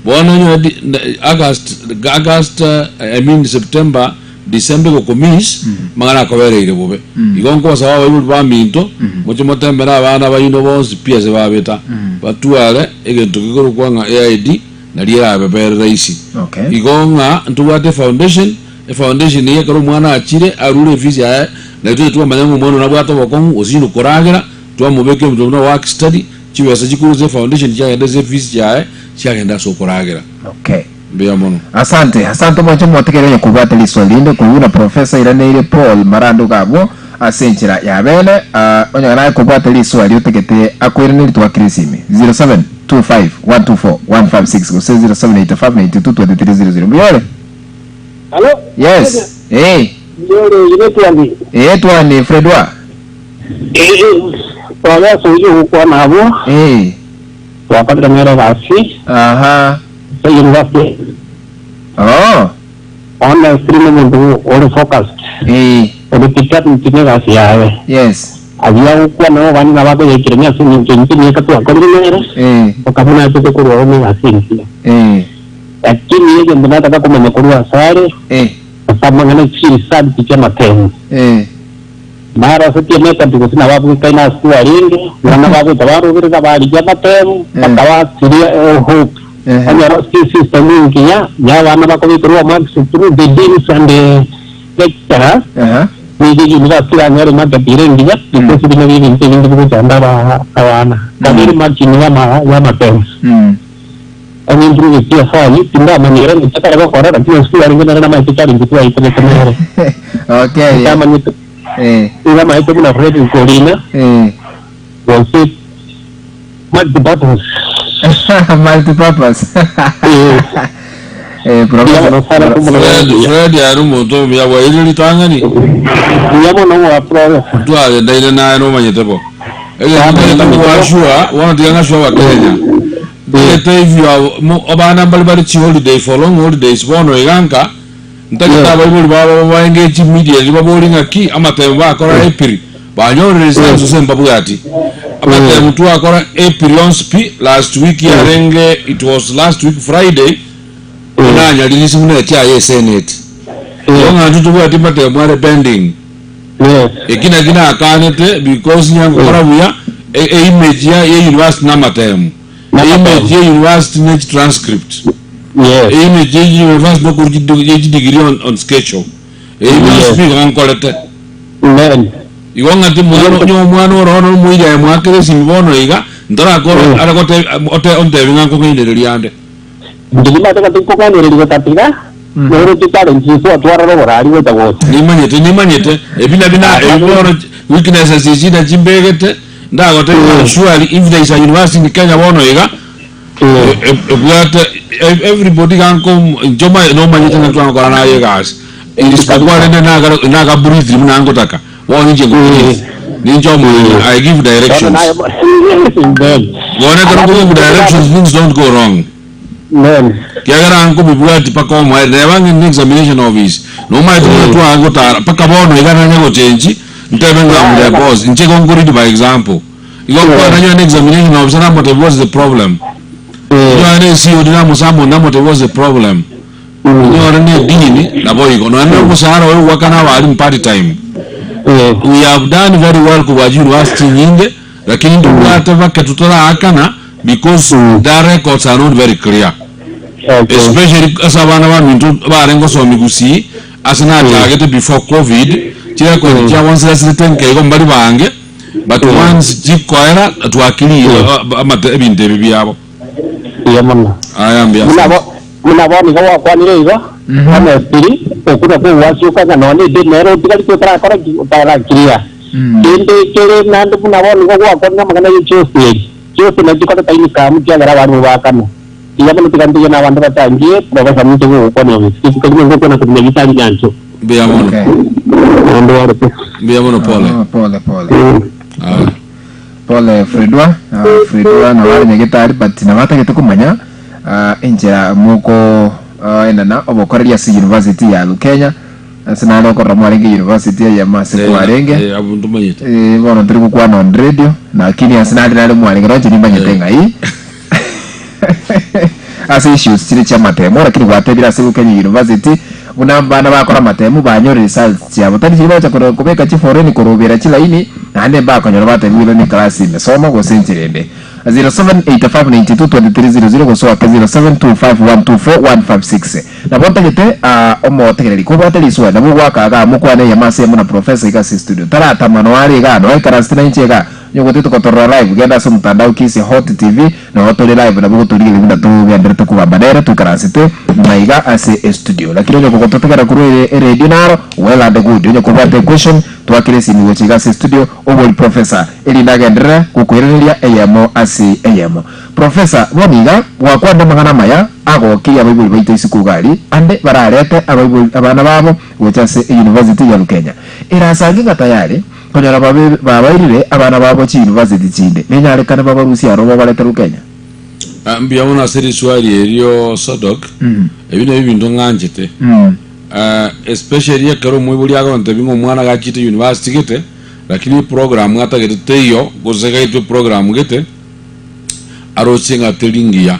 Bono onyore di- na- August, August eh, I mean September, December egokomiss, amang'ana akobereire bobe. Igo nkobasaba abaibori baminto, moche motembere abana baino bonsi pi ase babeta, batware egento kekorokwa ng'a eID, nario erabebere rahisi. Okay. Igo ng'a ntobwate efoundation, Efoundation eye ekero omwana achire arure efees yaye, na intwe twamanya ng'a omwana oyo nabwate obokong'u gose inwe koragera, twamobeka ebinto buna work study, chibesa chikorwa ase efoundation chiagenda ase efees yaye, chiagenda ase okoragera. Okay. Mbuya mono. Asante, asante mwanche motegerere onye kobwate riswali rinde korwa na Professor Iraneirie Paul Maranduga abwo ase enchera ya bene. Ah, onye naye kobwate riswali otagete akoiranerie twakire esimi 0725124156 gose 0785922300. Mbuya ore? Halo? Yes. Eh. Ndore ine twani. Eh twani Fredwa. Eh, twagesa oyo gokwana abwo. Eh. Twakorire nere gasi. Aha. Sa university. Oh. Honestly nomonto ore focused. Eh. Ore determined ne gasi yaye. Yes. Aria gokwana nabande nabakoyaikerania ase eng'encho intwe nieka twakorire nere. Eh. Okabuna achete korwa oo ne gasi engiya. Eh. Lakini egento nataka komanya korwa asare, Eh. ase amang'ana chirisabiti chi'amatemo. Eh. Narosetie method gose nabo abwekaine ase twarenge, buna bagocha baroberera barigia amatemo, Eh. bakabasiria eh, hope. Ehe. Onyora system engiya ya abana bakobekerwa marks through the deans and the lecturers, Aha. nigo university eranyore market ere engiya, because bino bibinto ebinge bigochanda aba- abana. Kabere margin y'ama- y'amatemo. Mm. Onye improve TFI, tindamanyire nki akare gokora, lakini esukuru arenge nere namaete challenge twaiterete nere. Okay. Ntamanyete, Eh. nigo amaete buna Fred Nkorina, Eh. gose multi-purpose. Multi-purpose. Eh. Eh, Mbuya mono sana professor. kumona Fred, Fred ari omonto omuya bwairire ritang'ani, Mbuya mono mwa professor. twagendaire naye nomanyete bo. Egento ntagete kogwashua, bono tiga ng'ashue abakenya. Ntagete if you are mo abana mbare bare chiholiday for long holidays bono iga nka, ntagete abaibori babo babae engage immediately baborie ng'aki amatemo bakora April banyorire results gose mbabwati. Amatemo twakora April onsi pi last week yarenge it was last week Friday, nanyaririse buna echiaye esenate. Igo ng'a intwe tobwati amatemo are pending. Yes. Eki naki nakanete because nyangokora buya e, e image ya ye university namatemo. Namatemo. Image ye university ne transcript. Yes. E image ye university nokoru ye degree on, on schedule. E university Yes. igo nkorete. Amen. Igo ng'ati mwana onye omwana ore ono omoiri aye mwakere esimi bono iga ntorakora Mm. aragote ote ontebi ng'a nkong'ainereria ande. Inche nimanyete ng'a tikong'ainereria gotatiga, noroche challenge ase otwarora oborari gocha gocha. Nimanyete, nimanyete, ebi nabi na ebi bono weaknesses echi nachi mbegete, ndagotebia ng'a surely if there is a university in Kenya bono iga, ebwate everybody iga nko inche omanye nomanyete ng'a twagokora naye egasi, isipokuwa rende nagare naga breathe buna ngotaka, bono inche nko breathe, ninche omonene, I give Bono directions. naye Amen. Bono ekero nko give directions things don't go wrong. Amen. Kiagera nkobibwati mpaka omoerio, neba ng'ende examination office, nomaete buna twaa gotara mpaka bono iga nanye gochenchi, ntebe ng'a I'm the boss, inche igo nko lead by example. Igo nkwana nanyora ne examination officer namotebia what's the problem, nyore ne COD namosummon namotebia what's the problem, nyore ne dean naboigo, nonya ne omosaara oyo ogwakana abalimu part time. We have done very well kobua chiuniversity nyinge, lakini ntobwate bake totoraakana because their records are not very clear. Okay. Especially ase abana baminto barenge gosomia Gusii, ase nachagete before covid, chirecord chiabo nsirasirete nke igo mbari bange, but once chikoera twaclear amate ebinto ebi biabo. Mbuya mono. Aya mbuya Buna sana. bo buna bono igo gwakwanire igo, honestly, okwo nakwo ogwasioka ng'a nonye edeni nere otigarete otarakora ki? Otarakiria. Kende kere naende buna bono igo gwakwanire amang'ana ye chiosi eri. Chionsi nachi chikoreta income kiagera abarimu baakana. Iga bono tiga ntogie na abanto bachangie professor ninche gogokwana obisi. Rituko rimo ngokwana korwa Nyagetari nyancho. Mbuya mono. Okay. Naende warete. Mbuya mono pole. Oh, pole pole. Ah. Pole Fredwa, ah, Fredwa nabo are nyagetari but nabo atagete komanya ah, enchera moko ah, enana obokoreri ase university ya Lukenya ase nare okorora mwarenge university eyemo ase kwarenge Eh, abwo ntomanyete. Eh, bono turi gokwana on radio lakini ase nare nare mwarenge roche nimbanyete ng'ai ase issues chire chia amatemo lakini gwatebire ase Kenya University buna abana bakora amatemo banyore results chiabo tari chiri bagocha koro kobeka chiforeni korobera chilaini naende mbakonyora batebiwe ere ne class ime soma gose enchera ende 0785922300 gose oake 0725124156 nabo ntagete aa omotegereri kobwate riswali nabo ogwaka igaa mokwane eyemo ase eyemo na professor iga ase estudio taratama noare igaa noaikaransete nainche igaa Onye gotete gotorora live, genda ase omotandao Kisii Hot TV, nabo tore live nabo gotorigereria buna togenderete kogamba nere toikaransete maiga ase estudio. Lakini onye kogototegera korwa ere eredio naro, well and good. Onye kobwate equestion, twakere esimi gocha iga ase estudio, obori Professor, erinde agenderere gokoiraneria eyemo ase eyemo. Professor, bono iga, gwakwanire amang'ana amaya agokirie abaibori baito isiko iga aria, ande bararete abaibori abana babo gocha ase euniversity ya Rukenya. Erasange ng'a tayari, Konyora babe babairire abana babo chiyunivasiti chinde, nenyarekane babarusie aroro babarete Rukenya. Ah, mbuya mono ase riswali erio Sodok. Ebi nabio ebinto ng'anchete. Ah, especially ekero omoibori agontebia ng'a omwana gachete university gete, lakini eprogram atagete teiyo, gose gaetwe eprogram gete, aroche ng'a teri ngiya.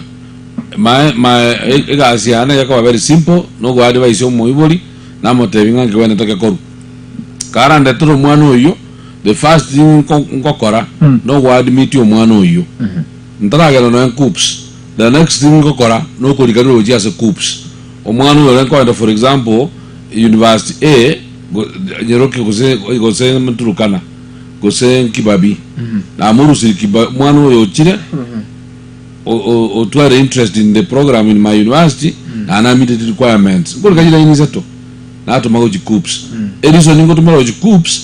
My, my, e- egasi yane gekoba very simple, nogoadvise omoibori, namotebia ng'a nkegwenerete gekorwe. Karandetere omwana oyio, the first thing nko- nkokora nogoadmit omwana oyio. Ntaragenda nonya KUCCPS, the next thing nkokora nokorika rirochio ase KUCCPS. Omwana oyo ore nkoenda for example, University A, go- Nyaroke gose gose Turkana, gose Kibabii, namorusiri Kiba omwana oyo ochire, o- o- otware interest in the program in my university, naende nameeteti requirements. Nkorika chilaini isato. Natoma gochia KUCCPS. Ereason ngotomera gochia KUCCPS,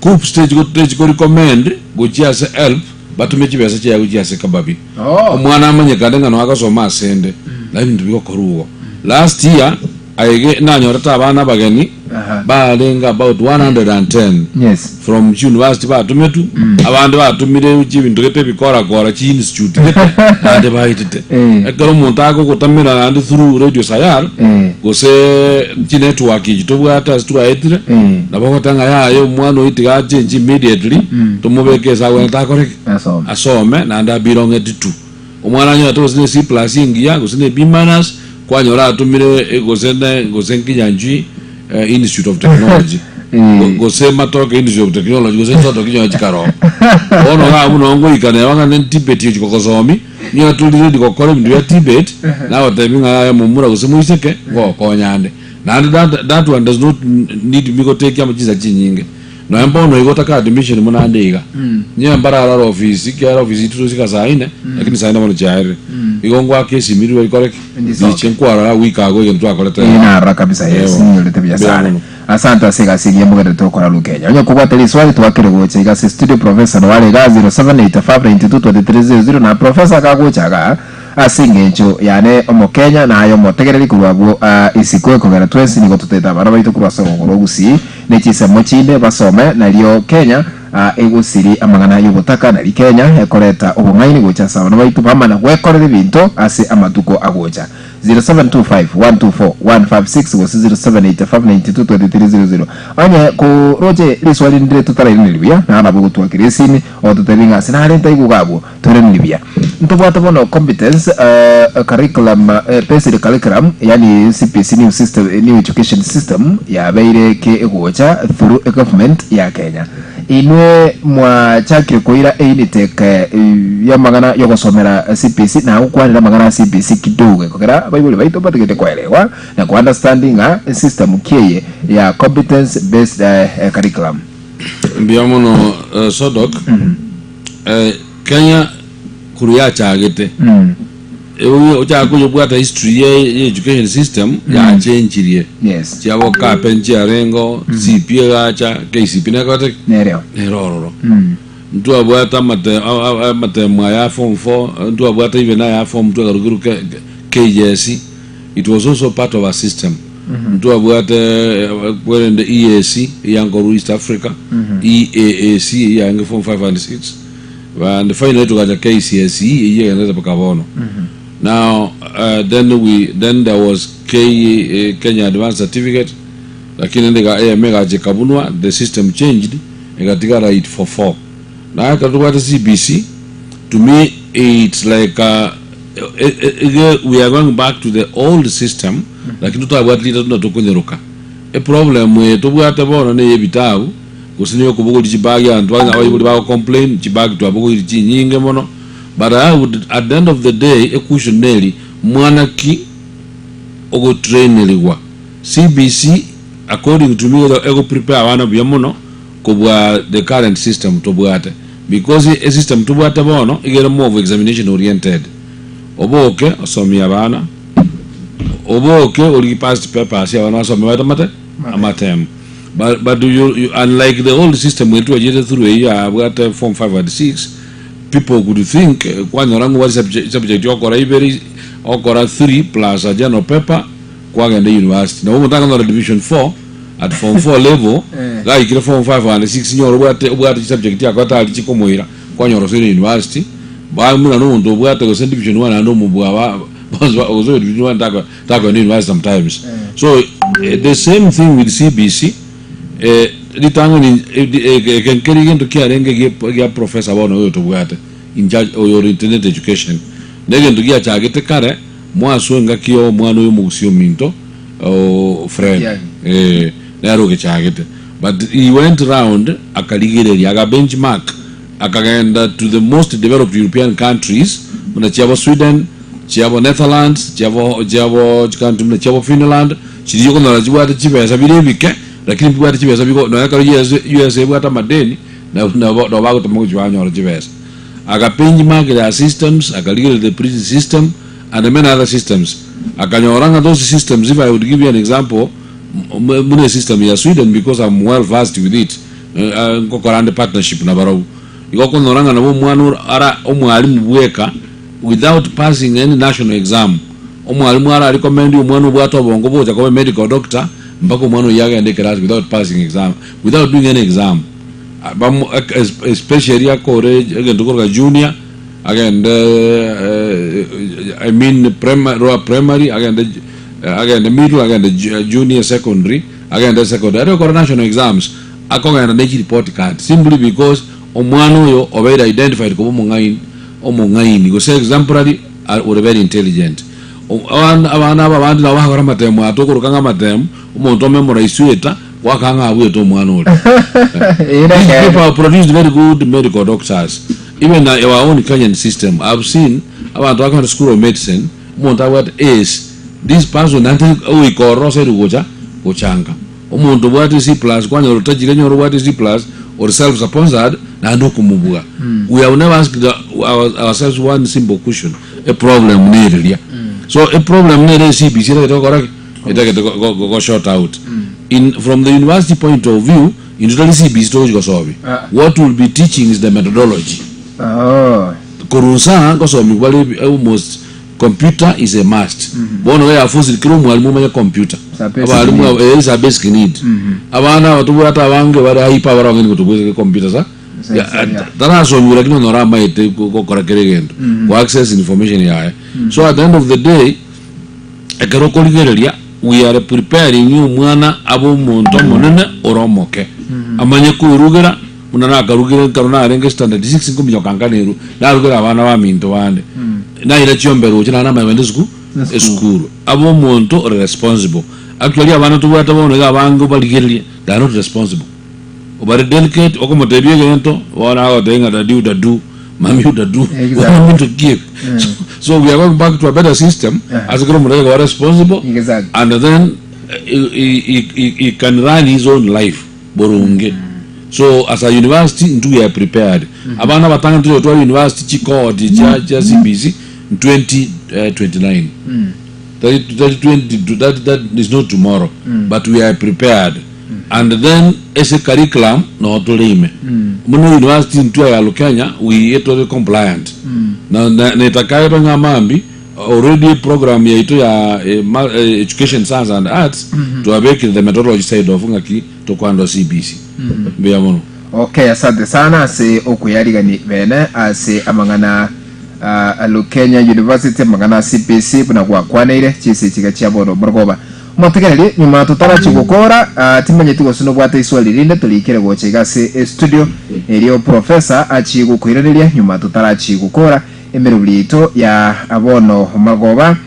KUCCPS techi techi ko recommend gochia ase HELB batome chibesa chiaye gochia ase Kababi. Oh. Omwana amanyekane ng'a noagasoma asende, na ebinto bigokorwa igo. Last year, aige nanyorete abana abageni Aha. barenge about 110 Yes. from chiuniversity batometwe, abande batomire chibinto gete ebikorakora chi institute gete, naende baetete. Eh. Ekero omonto agogotamera naende through Radio Sayar, Eh. gose chinetwork echi tobwate ase twaetire, Eh. nabo ogoteba ng'a yaya omwana oyo tiga achange immediately, tomobeke ase agwenerete akore ki? Asome. Asome naende abelongeti to. Omwana anyorete gose ne C plus engiya gose ne B minus, kwanyora atomire eh, gose ne gose Nkinyanjui eh, Institute of Technology Eh. Go- gose Matoke Institute of Technology gose Nsoto kinyonya chikaroba bono iga abwo noo ngoika neba ng'a ne TVET echi gogosomi nigo tori ready gokora ebinto bia TVET nagotebi ng'a yaya momura gose moiseke ngogokonya ande naende that, that one does not need me gotekia amo chinsa chinyinge Nonya mbono igo otaka admission buna ande iga. Nyewe mbararare ofisi ekiagera ofisi intwe togochika saa ine, lakini saa ine bono chiaerire. Igo ngoaka esimi rirorio rikore ki? Ndisoke. Riche nkwarora wiki ago egento twakorete Eye narora kabisa yes Ewa. ninyorete buya Mbuya sana mono. asante ase egasi egiya mogenderete gokora Rukenya onye kobwate riswali twakere gocha iga ase studio professor noare iga 0785922300 na professor kagocha igaa Ase engencho yane Omokenya, na aye omotegereri korwa abwo aa isiko, ekogera twensi nigo totaete abana baito korwa ase orogongo rwa Gusii ne chinsemo chinde basome, nario Kenya aa egosiri amang'ana y'obotaka, nari Kenya ekoreta obong'aini gocha ase abana baito bamana gwekorera ebinto ase amatuko agocha. 0725124156 gose 0785922300. Onye koroche riswali rinde totarairaneria buya, naro nabo ogotwakera esimi ototebi ng'a ase nare ntaigwe iga abwo. Toiraneri buya. Ntobwate bono competence curriculum based curriculum yaani CBC new system new education system yabeire ke egocha through egovernment ya Kenya. Inwe mwachakire koira einitake yamang'ana yogosomera CBC na gokwanera amang'ana a CBC kidogo ekogera abaibori baito mbatagete koelewa na ko understand ng'a system ki eye ya competence based curriculum. Mbuya mono Sodok. Kenya korwa yachagete ewe ochaka koyebwata history ye ye education system yachenchirie Yes. chiabo kape nchiarengo CP egacha KCP nekorete ki? Nereo. Nere ororo. Ntwabwate amate amatemo aya form 4 ntwabwate even aya form 2 akarokirwe K KJSE it was also part of our system. Ntwabwate kwerende EAC eyankorwa East Africa, EAAC eyange form 5 and 6 and finally togacha KCSE eyio egenderete mpaka bono. Now then we then there was K Kenya Advanced Certificate lakini rende iga eyemo egacha ekabunwa the system changed egatigara it for 4. Naye ekero tobwate CBC to me it's like iga we are going back to the old system lakini totabwati rita buna tokonyeroka. Eproblem eye tobwate bono neye ebitabu gose neye okobogoria chibag abanto abaibori bago complain chibag twabogoirie chinyinge mono but I would at the end of the day equestion neri mwana ki ogotrainerigwa CBC according to me ego prepare abana buya mono kobua the current system tobwate because esystem tobwate bono iga ere more of examination oriented. Oboke osomie abana, oboke origie past papers abana basome baete amate amatemo. But but you, you unlike the old system eri twachete through eyio yabwate form 5 and 6 people could think eh, kwanyora ng'o bari subject, subject okora ibere okora 3 plus a general paper kwagenda university. Nabo omonto akonyora division 4 at form 4 level gaikire form 5 and 6 nyora obwate obwate chisubject chiakoete aria chikomoira kwanyora osoire university ba buna na omonto obwate gose division 1 naende omobua ba bonsi ba gose division 1 tako takoenda university sometimes so eh, the same thing with CBC eh, ritang'ani eh, eke nkeri egento kiarenge gie gia professor bono oyo tobwate in charge oyo ore internet education na egento giachagete kare mwasoa engaki ya omwana oyo omogusia ominto oh, Fred Matiang'i. eh, nere ogechagete but he went round akarigereria aga benchmark akagenda to the most developed European countries buna chiabo Sweden chiabo Netherlands chiabo chiabo chicountry buna chiabo Finland chiria okonyora chibwate chibesa bire ebike lakini bibwate chibesa bigo nonya ekero USA USA ebwate amadeni nabo nabo nabo bagotema gochia banyora chibesa aga benchmark their systems akarigereria the prison system and many other systems Akanyora ng'a those systems if I would give you an example buna esystem ya Sweden because I'm well versed with it nkokora ande partnership nabarobwo igo okonyora ng'a nabo omwana ore ara omwalimu bweka without passing any national exam omwalimu ara recommend omwana obwate obongo bogocha koba medical doctor mpaka omwana oyio agende eclass without passing exam without doing any exam Bamo especially akore egento koroka junior Agende I mean primary, lower primary, agende agende middle, agende junior secondary, agende secondary, aria okora national exams, akogenda ne chireport card simply because omwana oyo obeire identified koba omong'aini omong'aini gose exemplary ore very intelligent. Abana abana aba abande nabo bagokora amatemo aya tokoroka ng'a amatemo, omonto omemoraisweta, Gwaka ng'a abwete omwana oria. These people have produced very good medical doctors. Even our own Kenyan system, I've seen abanto bakogenda school of medicine, omonto abwate A's, this person naende ogoika ororo ase gocha gochanga. Omonto obwate C plus kwanyora otachire nyora obwate C plus or self sponsored naende okomobua. We have never asked our, ourselves one simple question, a problem nereria. So a problem nere CBC etagete gokora ki? Etagete go, go, go, go short out. In, from the university point of view, intwe tari CBC togochi gosobia. Ah. What we'll be teaching is the methodology. Oh. Korwa nsa ngosomigwa bare ebi- almost computer is a must. Bono iga yafosire kera omwalimu omanye computer. It's a basic Abalimu need. aba- eh, it's a basic need. Abana aba tobwate abange bare hyper bare abang'aini gotobweseke computer sa. Sa- Ya- sa- yeah. Tarasomigwa lakini onyore amaete go- gokora kera egento. Go access information yaye. So at the end of the day, Ekero okorigereria, we are preparing omwana abe omonto omonene ore omoke. Amanye kwerugera, buna nakarugire ekero narenge standard six nkominyoka nkanerwa, narugera abana baminto bande. Naira chiombe roche naende namanya kogenda esuku esukuru. Abe omonto ore responsible. Actually abana tobwate bono iga abange obarigererie, they are not responsible. Obare delicate, okomotebia egento, bono agotebia ng'a daddy utadu, mummy utadu, Exactly. bono minto ki ebi? So, so we are going back to a better system, Yeah. ase kera omonto aye responsible, Exactly. and then eh, he, he, he, he can run his own life boronge. So as a university, ntu we are prepared. Abana abatang'ani tore tware university chicohort chia chia CBC in 2029. That, that 20, that, that is not tomorrow, but we are prepared. And then ase curriculum noo tore ime. Buna university intwe ya Lukenya we tore compliant na na netakaetwe ng'a mambi already program yaito ya eh, ma, eh, education science and arts twabekire the methodology side of ng'aki tokohandle CBC. Mbuya mono. Okay, asante sana ase okoyarigani bene ase amang'ana uh, Lukenya University amang'ana a CBC buna gwakwaneire chise chiga chia bono morogoba. Motegereri, nyuma totarachi gokora, ah, timanyeti gose nobwate iswali rinde torikere gocha iga ase estudio, erio professor achie gokoiraneria nyuma totarachi gokora emeroberi yaito ya bono magoba,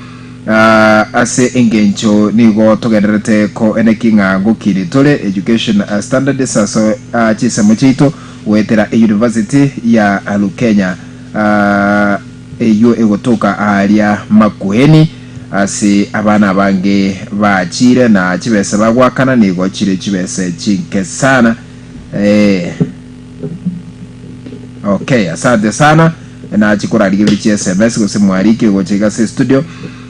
ah, ase engencho nigo togendererete koeneki ng'a ngokiri tore education standards ase ah, chinsemo chiaito goetera euniversity ya Lukenya ah, eyio egotoka aaria Makueni. Ase abana abange baachire na chibese bagoakana nigo chire chibese chinke sana. Eh. Okay, asante sana. Nachi korarigereria chi SMS gose mwarikire gocha iga ase studio.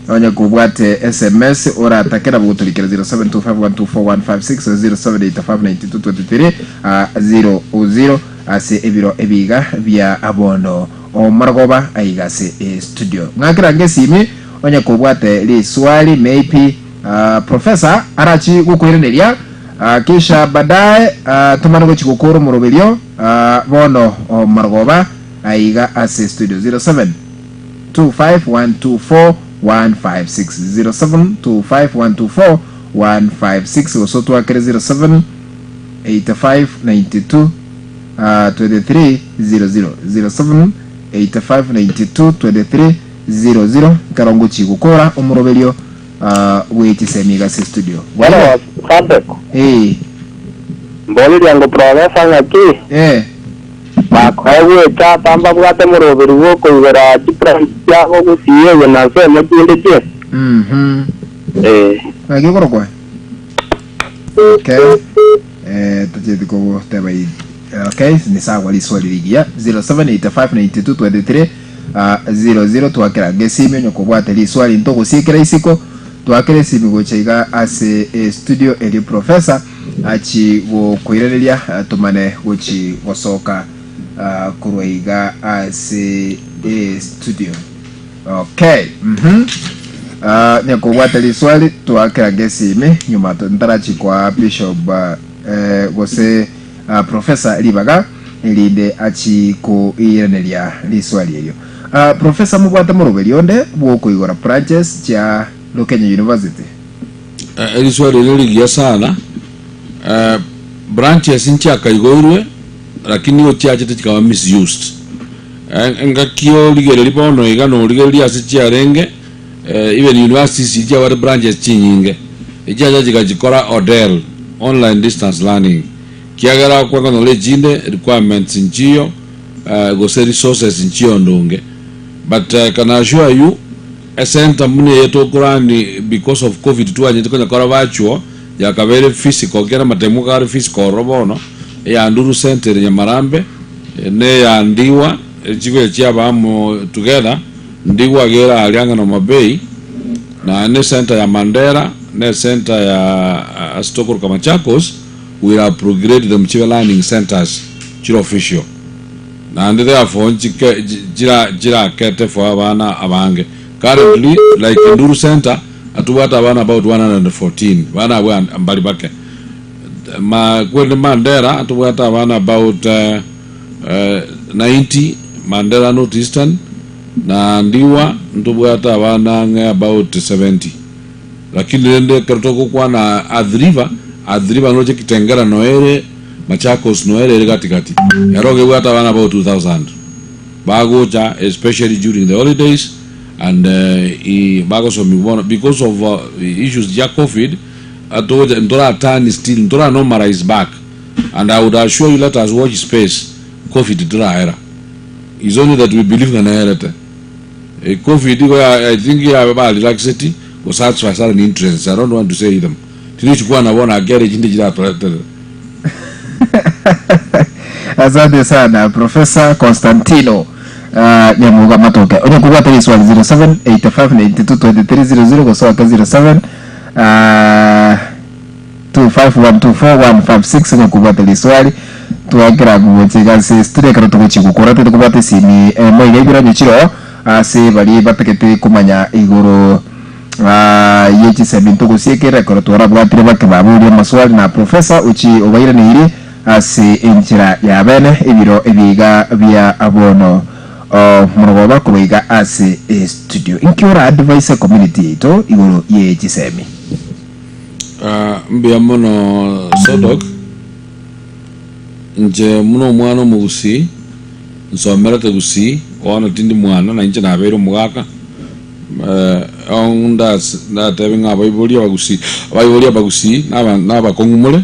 Onye kobwate SMS oratake nabo gotorikera 0725124156 07859223 00 ase ebiro ebiga bia abono. Omorogoba aiga ase estudio. Ng'akera ngesimi onye kobwate riswali maybe uh, professor arachi gokoiraneria uh, kisha baadaye uh, tomane gochi gokora omoroberio uh, bono omorogoba aiga ase studio 07 25124 156 07 25124 156 gose otwakere 07 85 92 23 00 07 85 92 23 00 ekero ngochia gokora omoroberio bwe chisemi iga ase studio. Hello, Sadeko. Eh. Mboreria ngo professor ng'aki? Eh. Bakoegwa echata mbabwate moroberi bw'okoigora chibranch chiabo gusii eye na nsemo chinde chionsi. Mhm. Eh. Ng'aki okorokwa? Okay. Eh, tacheti kogoteba i okay, ni sawa riswali rigiya 07859223 00 twakera ngesimi onye kobwate riswali ntogosiekera isiko twakera esimi gocha iga ase e studio erio professor achi gokoiraneria tumane gochi gosoka uh, korwa iga ase e studio. Okay, mhm. Ah, nyakobwata riswali twakera ngesimi nyuma ntarachi kwa bishop ah, eh, gose ah, professor ribaga erinde achi koiraneria riswali erio. Ah, professor mobwate moroberi onde bwokoigora branches chia Lukenya University. Eh, eriswali erio rigiya sana. Eh, branches nchiakaigoirwe lakini nigo chiachete chikaba misused. Eh, engaki origereria bono iga norigereria ase chiarenge eh, even universities chiabwate branches chinyinge echiacha chigachikora odel online distance learning kiagera okwekonyora echinde requirements nchiyo eh, gose resources nchiyo ndonge but I can assure you Esenta buna eye tokorani because of covid twanyete konya kora virtual yakabeire physical ekiagera amatemo iga are physical ororo bono, eya Nduru center ere Nyamarambe, na eya Ndiwa chigocha chiaba amo together, Ndiwa iga ere aria ang'e na Homabay, naende ecenter ya Mandera, na ecenter ya ase tokoroka Machakos, we will upgrade them chibe learning centers chire official. Naende therefore nchike chira chirakete for abana abange. Currently like Nduru Centre atobwate abana about 114 bana abwo and mbari bake. Ma kwende Mandera atobwate abana about uh, uh, 90 Mandera North Eastern na Ndiwa ntobwate abana ang'e about 70. Lakini rende ekero togokwana Athi River, Athi River noroche Kitengela noere Machakos noere ere gati gati. Ero ogebwate abana about 2000 bagocha especially during the holidays and uh, bagosomigwa bono because of uh, issues chia covid atogocha ntora turn still ntora normalize back and I would assure you let us watch space covid teraera is only that we believe ng'a nerete Covid igo ya I think ya ba relaxed go satisfy certain interests I don't want to say them tiri chikwana bono akere chinde chiratoretere. Asante sana Professor Constantino uh, Nyamuga Matoke. Onye kubwata riswali 0785922300 gosoka 07 uh, 25124156 onye kubwata riswali. Twakera gochika ase studio ekero togochia gokora tete kobwata esimi emo iga ibiranyo chiroo ase baria batagete komanya igoro ah, ye chisemi ntogosiekera ekero twarabwatire bake baboria amaswali na professor ochi obairaneirie ase enchera ya bene ebiro ebiga bia bono oh, morogoba korwa iga ase estudio. Inki ora advise community yaito igoro ye chisemi? Ah, mbuya mono Sodok. Inche buna omwana omogusii, nsomerete gusii, bono tindi mwana, na inche nabeire omogaka, eh, ndas ndatebe ng'a abaibori abagusii, abaibori abagusii naba nabakong'u more,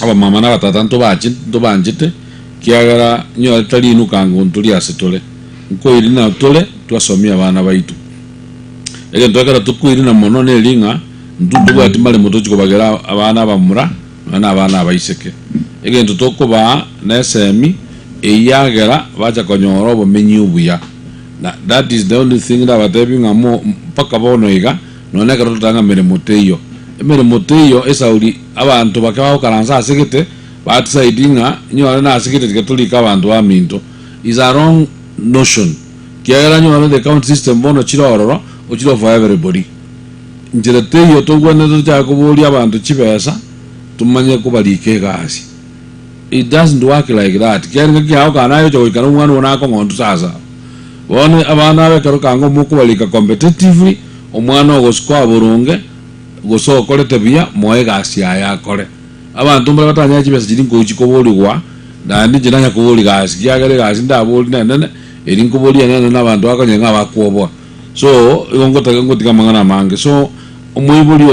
abamama na abatata ntobache ntobanchete, kiagera nyorete rinuka ango ntori ase tore, nkoirina tore twasomia abana baito. Egento ekero tokoirina mono neri ng'a, intwe ntobwati maremo tochi kobagera abana abamura, nonya na abana abaiseke. Egento tokobaa nesemi eyio yagera bacha konyora obomenyi obuya. Na that is the only thing ndabatebie ng'a mo mpaka bono iga, nonya ekero totanga meremo teiyo. Emeremo teiyo esauri abanto bake bagokaransa ase gete, ba decide ng'a nyore nase gete tiga torike abanto baminto is a wrong notion. Kiagera nyore the county system bono chire ororo, ochire for everybody. Inchera teiyo togwenerete tochake koboria abanto chibesa tomanye kobarika egasi. It doesn't work like that. Kiagera engaki yao kare naye ocha goika na omwana oo nakong'ontwe sasa. Bono abana aba ekero kanga omokobarika competitively, omwana ogosikoa boronge, gose okorete buya, moe egasi yaye akore. Abanto mbare batanyare chibesa chiria nkochi koborigwa, naende inche nanya koboria gasi, kiagera egasi ndaborie nenene, eri nkoboria enene na abanto bakonyora ng'a bakwoboa. So, igo ngotaka ngotiga amang'ana amange. So, omoibori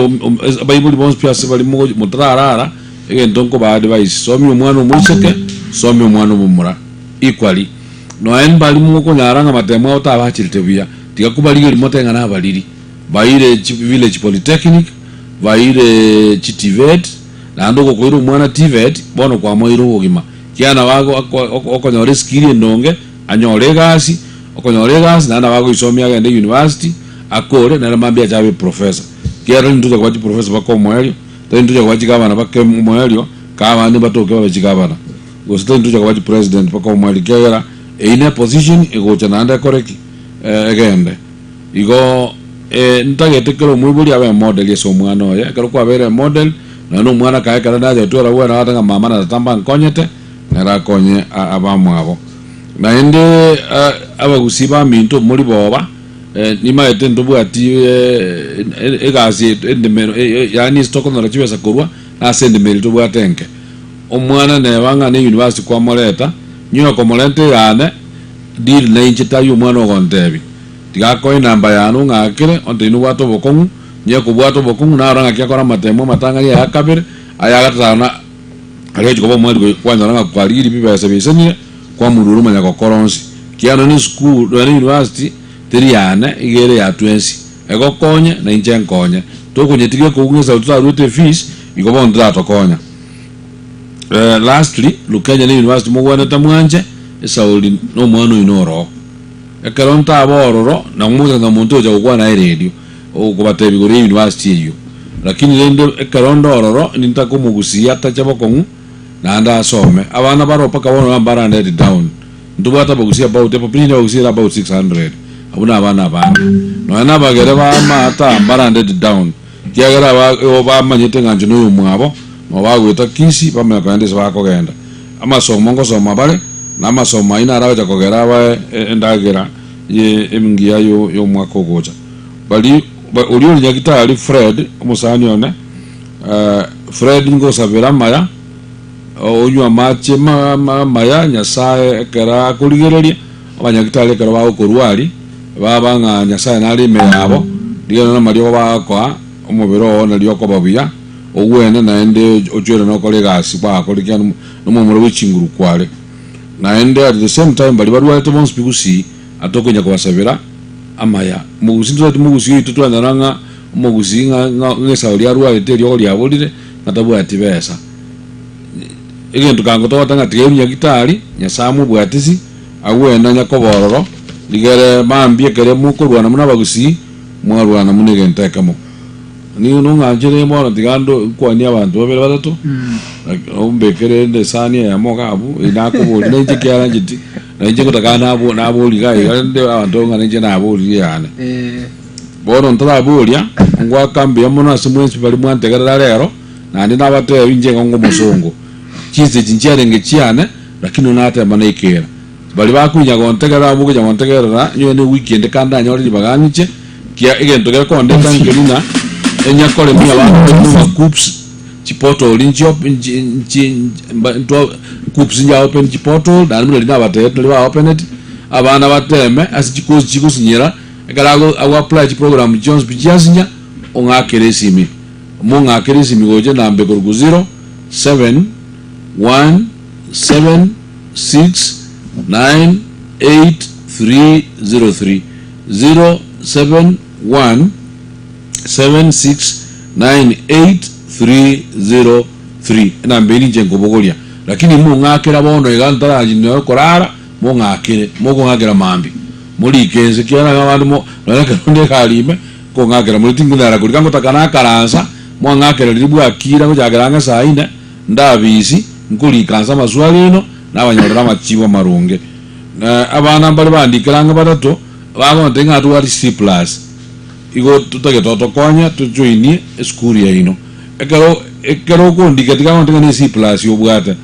abaibori bonsi pi ase bare mogo motararara, egento nkobaa advice, somia omwana omoiseke, somia omwana omomura equally. Nonya mbari mokonyara ng'a matemo abo tabachirete buya, tiga kobarigeria mote ng'a nabariri. Baire chi village polytechnic, baire chi TVET, naende ogokoira omwana TVET, bono kwamoeire obogima. Kiagera nabo ago ako okonyora eskill endonge, anyore egasi, Okonyora egasi naende nabo agoisomia agende university akore nere mambia ache abe professor. Ekiagera tari intwe tocha koba chiprofessor baka omoerio, tari intwe tocha koba chigavana baka omoerio, kaa abande mbatoke babe chigavana. Gose tari intwe tocha koba chipresident baka omoerio ekiagera eyio ne position egocha naende ekore ki? Egende. Igo ntagete kera omoibori abe emodel ase omwana oye, ekero kwabeire emodel, nonya na omwana kaye ekero nacha gotwara bwena agoteba ng'a mama na tata mbankonyete, nere akonye abamwabo. Naende abagusii baminto mori boba, nimaete ntobwati egasi endemero yaani ase tokonyora chibesa korwa nase endemero tobwate enke. Omwana neba ng'a ne university kwamoreta, nyowe komorenta eyane, deal nainche tari omwana ogontebia. Tiga akoe enamba yane ong'akere, ontebie nobwate obokong'u, nye kobwata obokong'u narora ng'aki akore amatemo amatang'ani aya kabere, aya agatano na. Aria ochia koba omwali kwanyora ng'a kwarigirie bibesa biaisanire, kwamorwera omanya gokora onsi. Ekiagera nonya esukuru, nonya ne university, teri yane, iga ere ya twensi. Egokonye, na inche nkonye. Tokonyetiga ekogwa ng'a esabu totaruete efees, igo bono teratokonya. Lastly, Lukenya ne university mogwenerete mwanche, esauri na omwana oino oroo. Ekero ntaba ororo, nabo mogocha ng'a monto ogocha gokwana aye redio, okobatebia igoro ye university eyio. Lakini rende ekero nde ororo, nintake omogusia atache bokong'u, naende asome. Abana baroo mpaka bono iga mbarandeti down. Ntobwate abagusia about, epopulation ya abagusia ere about 600, abwo nabana abange. Nonya na abagere ba amaata mbarandeti down, ekiagera aba igo bamanyete ng'a inche noyomwabo, nabo bagoeta Kisii, bamanya kogenda ase bakogenda. Amasomo ngosoma bare, na amasomo ayio naro agocha kogera abae endagera ye engiya y'omwaka ogocha. Baria oria ore nyagitari Fred, omosani one, Fred ngosabera amaya, onywe amache amaya, Nyasae ekero akorigereria, abanyagitari ekero bagokorwaria, baba ng'a Nyasae nare ime yabo, rigereria namariogo bagokoa, omobere oo nario okoba buya. Ogwene naende ochwere nokore egasi kwagakora ekiagera nomomura bwe chinguru kware. Naende at the same time baria barwarete bonsi pi gusii atokonya kobasabera amaya. Omogusii ntobwati mogusii oito twanyora ng'a omogusii ng'a ng'a esao riarwarete eriogo riaborire ng'a tabwati besa. Egento kango togoteba ng'a tiga airwe nyagitari, Nyasaye amobwatisi, agwene onye koba ororo, rigere mambia ekere mokorwana buna abagusii, mwarwana buna egento ekemo. Nigo nong'anchire bono tiga ndo nkwanie abanto babere batato. Ombekere ende esani eyemo iga abwo, eye nakoboria na inche ekiagera ncheti, na inche ngotaka nabo naboria iga iga rende abanto ng'a ninche naboririe yane. Bono ntaraboria, ngoaka mbuya mono ase mwensi baria mwantegerera rero, naende nabatebi inche iga ng'omosongo. Chinsa echi nchiarenge chiane, lakini natema naikera. Baria bakoinya gontegerera abwo okonya gontegerera, inwe ne ewiki ende kandanyore ribaga ng'iche, kia egento gekondeta nkeri ng'a enyakoremia abanto baino ng'a KUCCPS chiportal nchio nchi nchi mba ntwa KUCCPS nja open chiportal naende buna riria nabatebetie nari ba openeti, abana bateme ase chikosi chigosinyera, ekero ago ago apply chiprogram chionsi pi chiasinya, ong'akere esimi. Mong'akere esimi gocha enamba ekorokwa 0, 7, 1, 7, 6, 9, 8, 3, 0, 3. 0, 7, 1, 7, 6, 9, 8, 3, 0, 3. Enamba eye ninche nkobogoria. Lakini mong'akera bono iga ntarachi nonya korara, mong'akere, mokong'akera mambia. Morike inse ekiagera ng'a abande mo nonya ekero onde egari ime, nkong'akera more tinkonyara korika ngotaka nakaransa, mwang'akera riria bwakire ngochakera ang'e saa ine, ndabisi, nkorika nse amaswali aino, nabanyorera amachibu amaronge. Na abana mbare bandikere ang'e batato, bagontebia ng'a atware C plus. Igo totagete otokonye tojoinie esukuru yaino. Ekero ekero okondika tiga gontebia ng'a ne C plus obwate.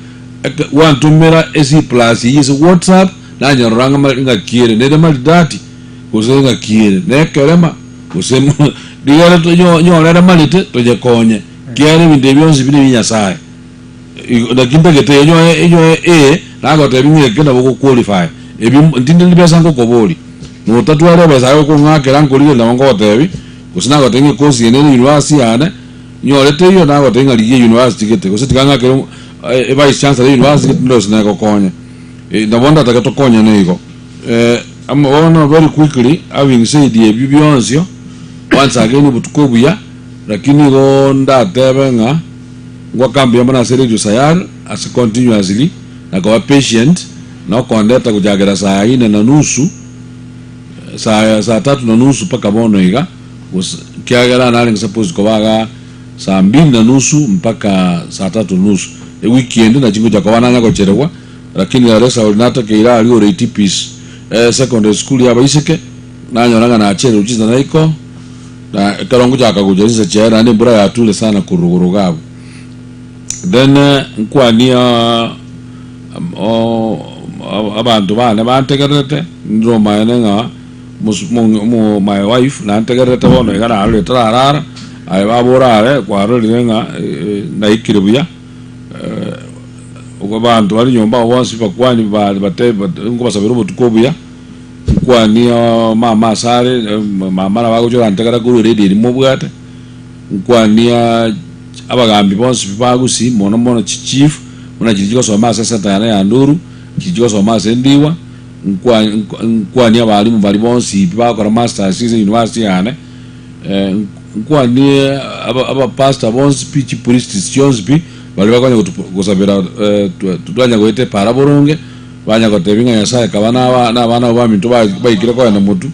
Eke gwantomera e C plus eyio ase WhatsApp, nanyorora ng'a mari ng'aki ere, nere maridadi gose ng'aki ere, nekerema gose rigere tonyo nyorere marete tonyekonye, ekiagera ebinto ebi bionsi bi nebia Nyasaye. Igo naki ntagete enyoe enyoe A, nagotebia ng'a eke nabo ogoqualify, ebi ntindi ribesa ngokoboria, notatwara ebesa aye okong'akera nkorigereria nabo ngogotebia, gose nagotebia ng'a ecourse eye nere university yane, nyore teiyo nagotebia ng'a rigia university gete, gose tiga ng'akere evice chancellor ya university gete ndore gose negokonye. Nabo ndatake tokonyane igo. Amo bono very quickly having said ebio bionsi, once again obotuko obuya, lakini igo ndatebe ng'a ngwaka mbuya mono ase Radio Sayari ase continuously na koba patient na okondeta gochakera saa ine na nusu saa saa tatu na nusu mpaka bono iga, gose ekiagera narenge supposed koba igaa saa mbili na nusu mpaka saa tatu na nusu. Ewiki ende nachi ngocha koba nanya gocherewa. Lakini are Sauli natakeire aria ore Itipis, secondary school y'abaiseke, nanyora ng'a nachererwe chinsa naiko, na ekero ngochaka gocha chinsa chiaye naende embura yature sana korwa rogoro iga abwo. Then nkwanie abanto bane bantegererete, ndire omaene ng'a my wife nantegererete bono iga narorire tararara, aye baba orare kwarorire ng'a naikire buya. Abanto bare nyomba abo bonsi bakwani nkobasabera obotuko obuya, nkwanie mama asare, mama nabo agocha orantegera korwa eredio eria mobwate, nkwanie abagambi bonsi pi ba Gusii mono mono chichief, buna chiria chigosoma ase esenta yane ya Nduru, chiria chigosoma ase Ndhiwa, nkwanie abalimu baria bonsi pi bagokora masters ase university yane. Nkwanie abapastor bonsi pi, chipriests chionsi pi, baria bakonya gosabera twanya goeta epaara boronge, banya gotebia ng'a Nyasaye kaba na abana abo baminto baikire kogenda motwe,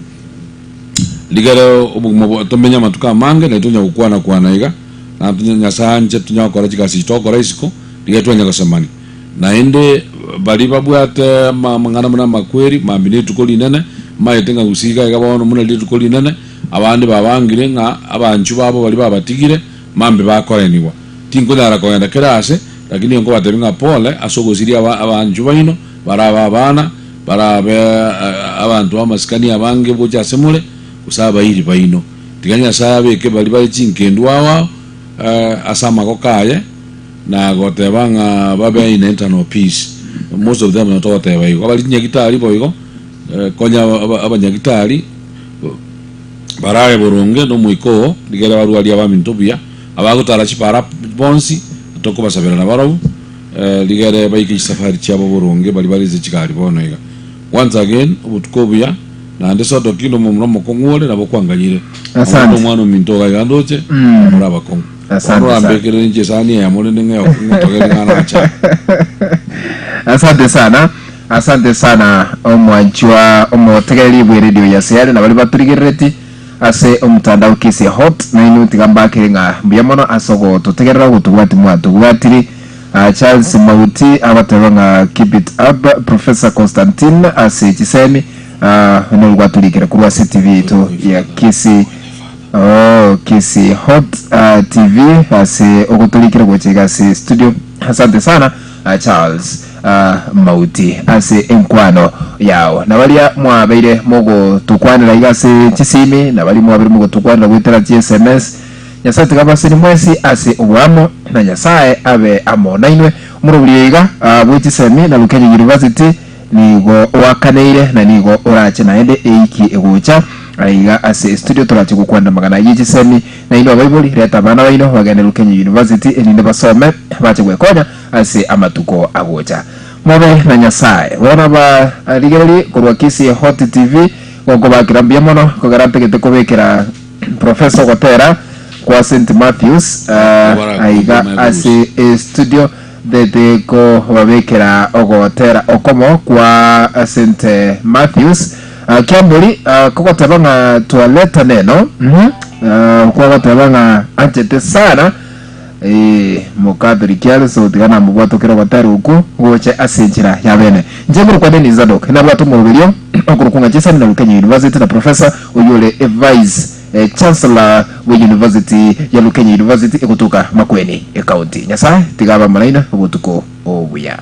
rigere obogima bwa tomenye amatuko amange naintwe tonya gokwana kwana iga, naende Nyasaye anche tonya gokora chigasi echi togokora isiko, rigere twanya gosemania. Naende baria babwate amang'ana buna amakweri, mambia nerituko rinene, maete ng'a gusii iga iga bono buna rituko rinene, Abande babangire ng'a abanchwa babo baria babatigire mambia bakoenigwa. Tinkonyara kogenda kera aase, lakini nkobatebia ng'a pole ase ogosiria abanchwa baino, barabe abana, barabe abanto b'amasikani abange gocha ase more, gose abairi baino. Tiga Nyasae abeke baria bare chinkendu ao ao ase amagoko aye, na goteba ng'a babe in eternal peace. Most of them nabo togoteba igo. Abare chinyagitari boigo, konya abanyagitari. Barabe boronge n'omoika oo, rigere barwarie abaminto buya, abagotara chipara bonsi, tokobasabera nabarabwo, rigere baike chisafari chiabo boronge baria bare ase chigari bono iga. Once again, obotuko obuya, naende Sodoki nomomura omokong'u ore nabo kwanganyire. Asante. Omwana omwana ominto iga iga ndoche, more abakong'u. Asante Bono sana. orambekerere inche esani eyemo rende ng'e ng'otogere ng'a nacha. Asante sana. Asante sana omwanchwa omotegereri bwe radio ya Sayare na baria batorigerereti ase omotandao Kisia Hot nainwe tiga mbakere ng'a mbuya mono ase ogototegerera ogotobwati mwatobwatire. Charles Mauti agoteba ng'a keep it up Professor Constantine ase chisemi nori gwatorikire korwa ase TV yaito ya Kisii Oh, Kisii Hot TV ase ogotorikera gocha iga ase studio. Asante sana Charles Mauti ase enkwano yao. Na baria mwabeire mogotokwanera iga ase chisimi, na baria mwabeire mogotokwanera goetera chi SMS, Nyasae tiga abaseni mwensi ase oboamo, na Nyasae abe amo nainwe. Omorobori oyo iga bwe chisemi na Lukenya University nigo oakaneire na nigo orache naende eiki egocha aiga ase estudio torache gokwana amang'ana ye chisemi. Nainwe abaibori reta abana baino bagende Lukenya University erinde basome bache gwekonya ase amatuko agocha. Mobe na Nyasae. Bono abarigereri korwa Kisii Hot TV gokobakera mbuya mono kogera ntagete kobekera Professor ogotera kwa St Matthews aiga ase estudio ntete kobabekera ogotera okomo kwa St Matthews Kiambori kogoteba ng'a twaleta neno kwagoteba ng'a anchete sana Ee, Mokatoliki are so tiga namobwatokere ogotera okwo goche ase enchera ya bene. Inche nkorokwa Denis Zadok, nabwate omoroberio okorokwa ng'a Chisemi na Lukenya University na Professor oyio ore Vice Chancellor bwe University ya Lukenya University egotoka Makueni Ecounty. Nyasae tiga abe amo nainwe obotuko obuya.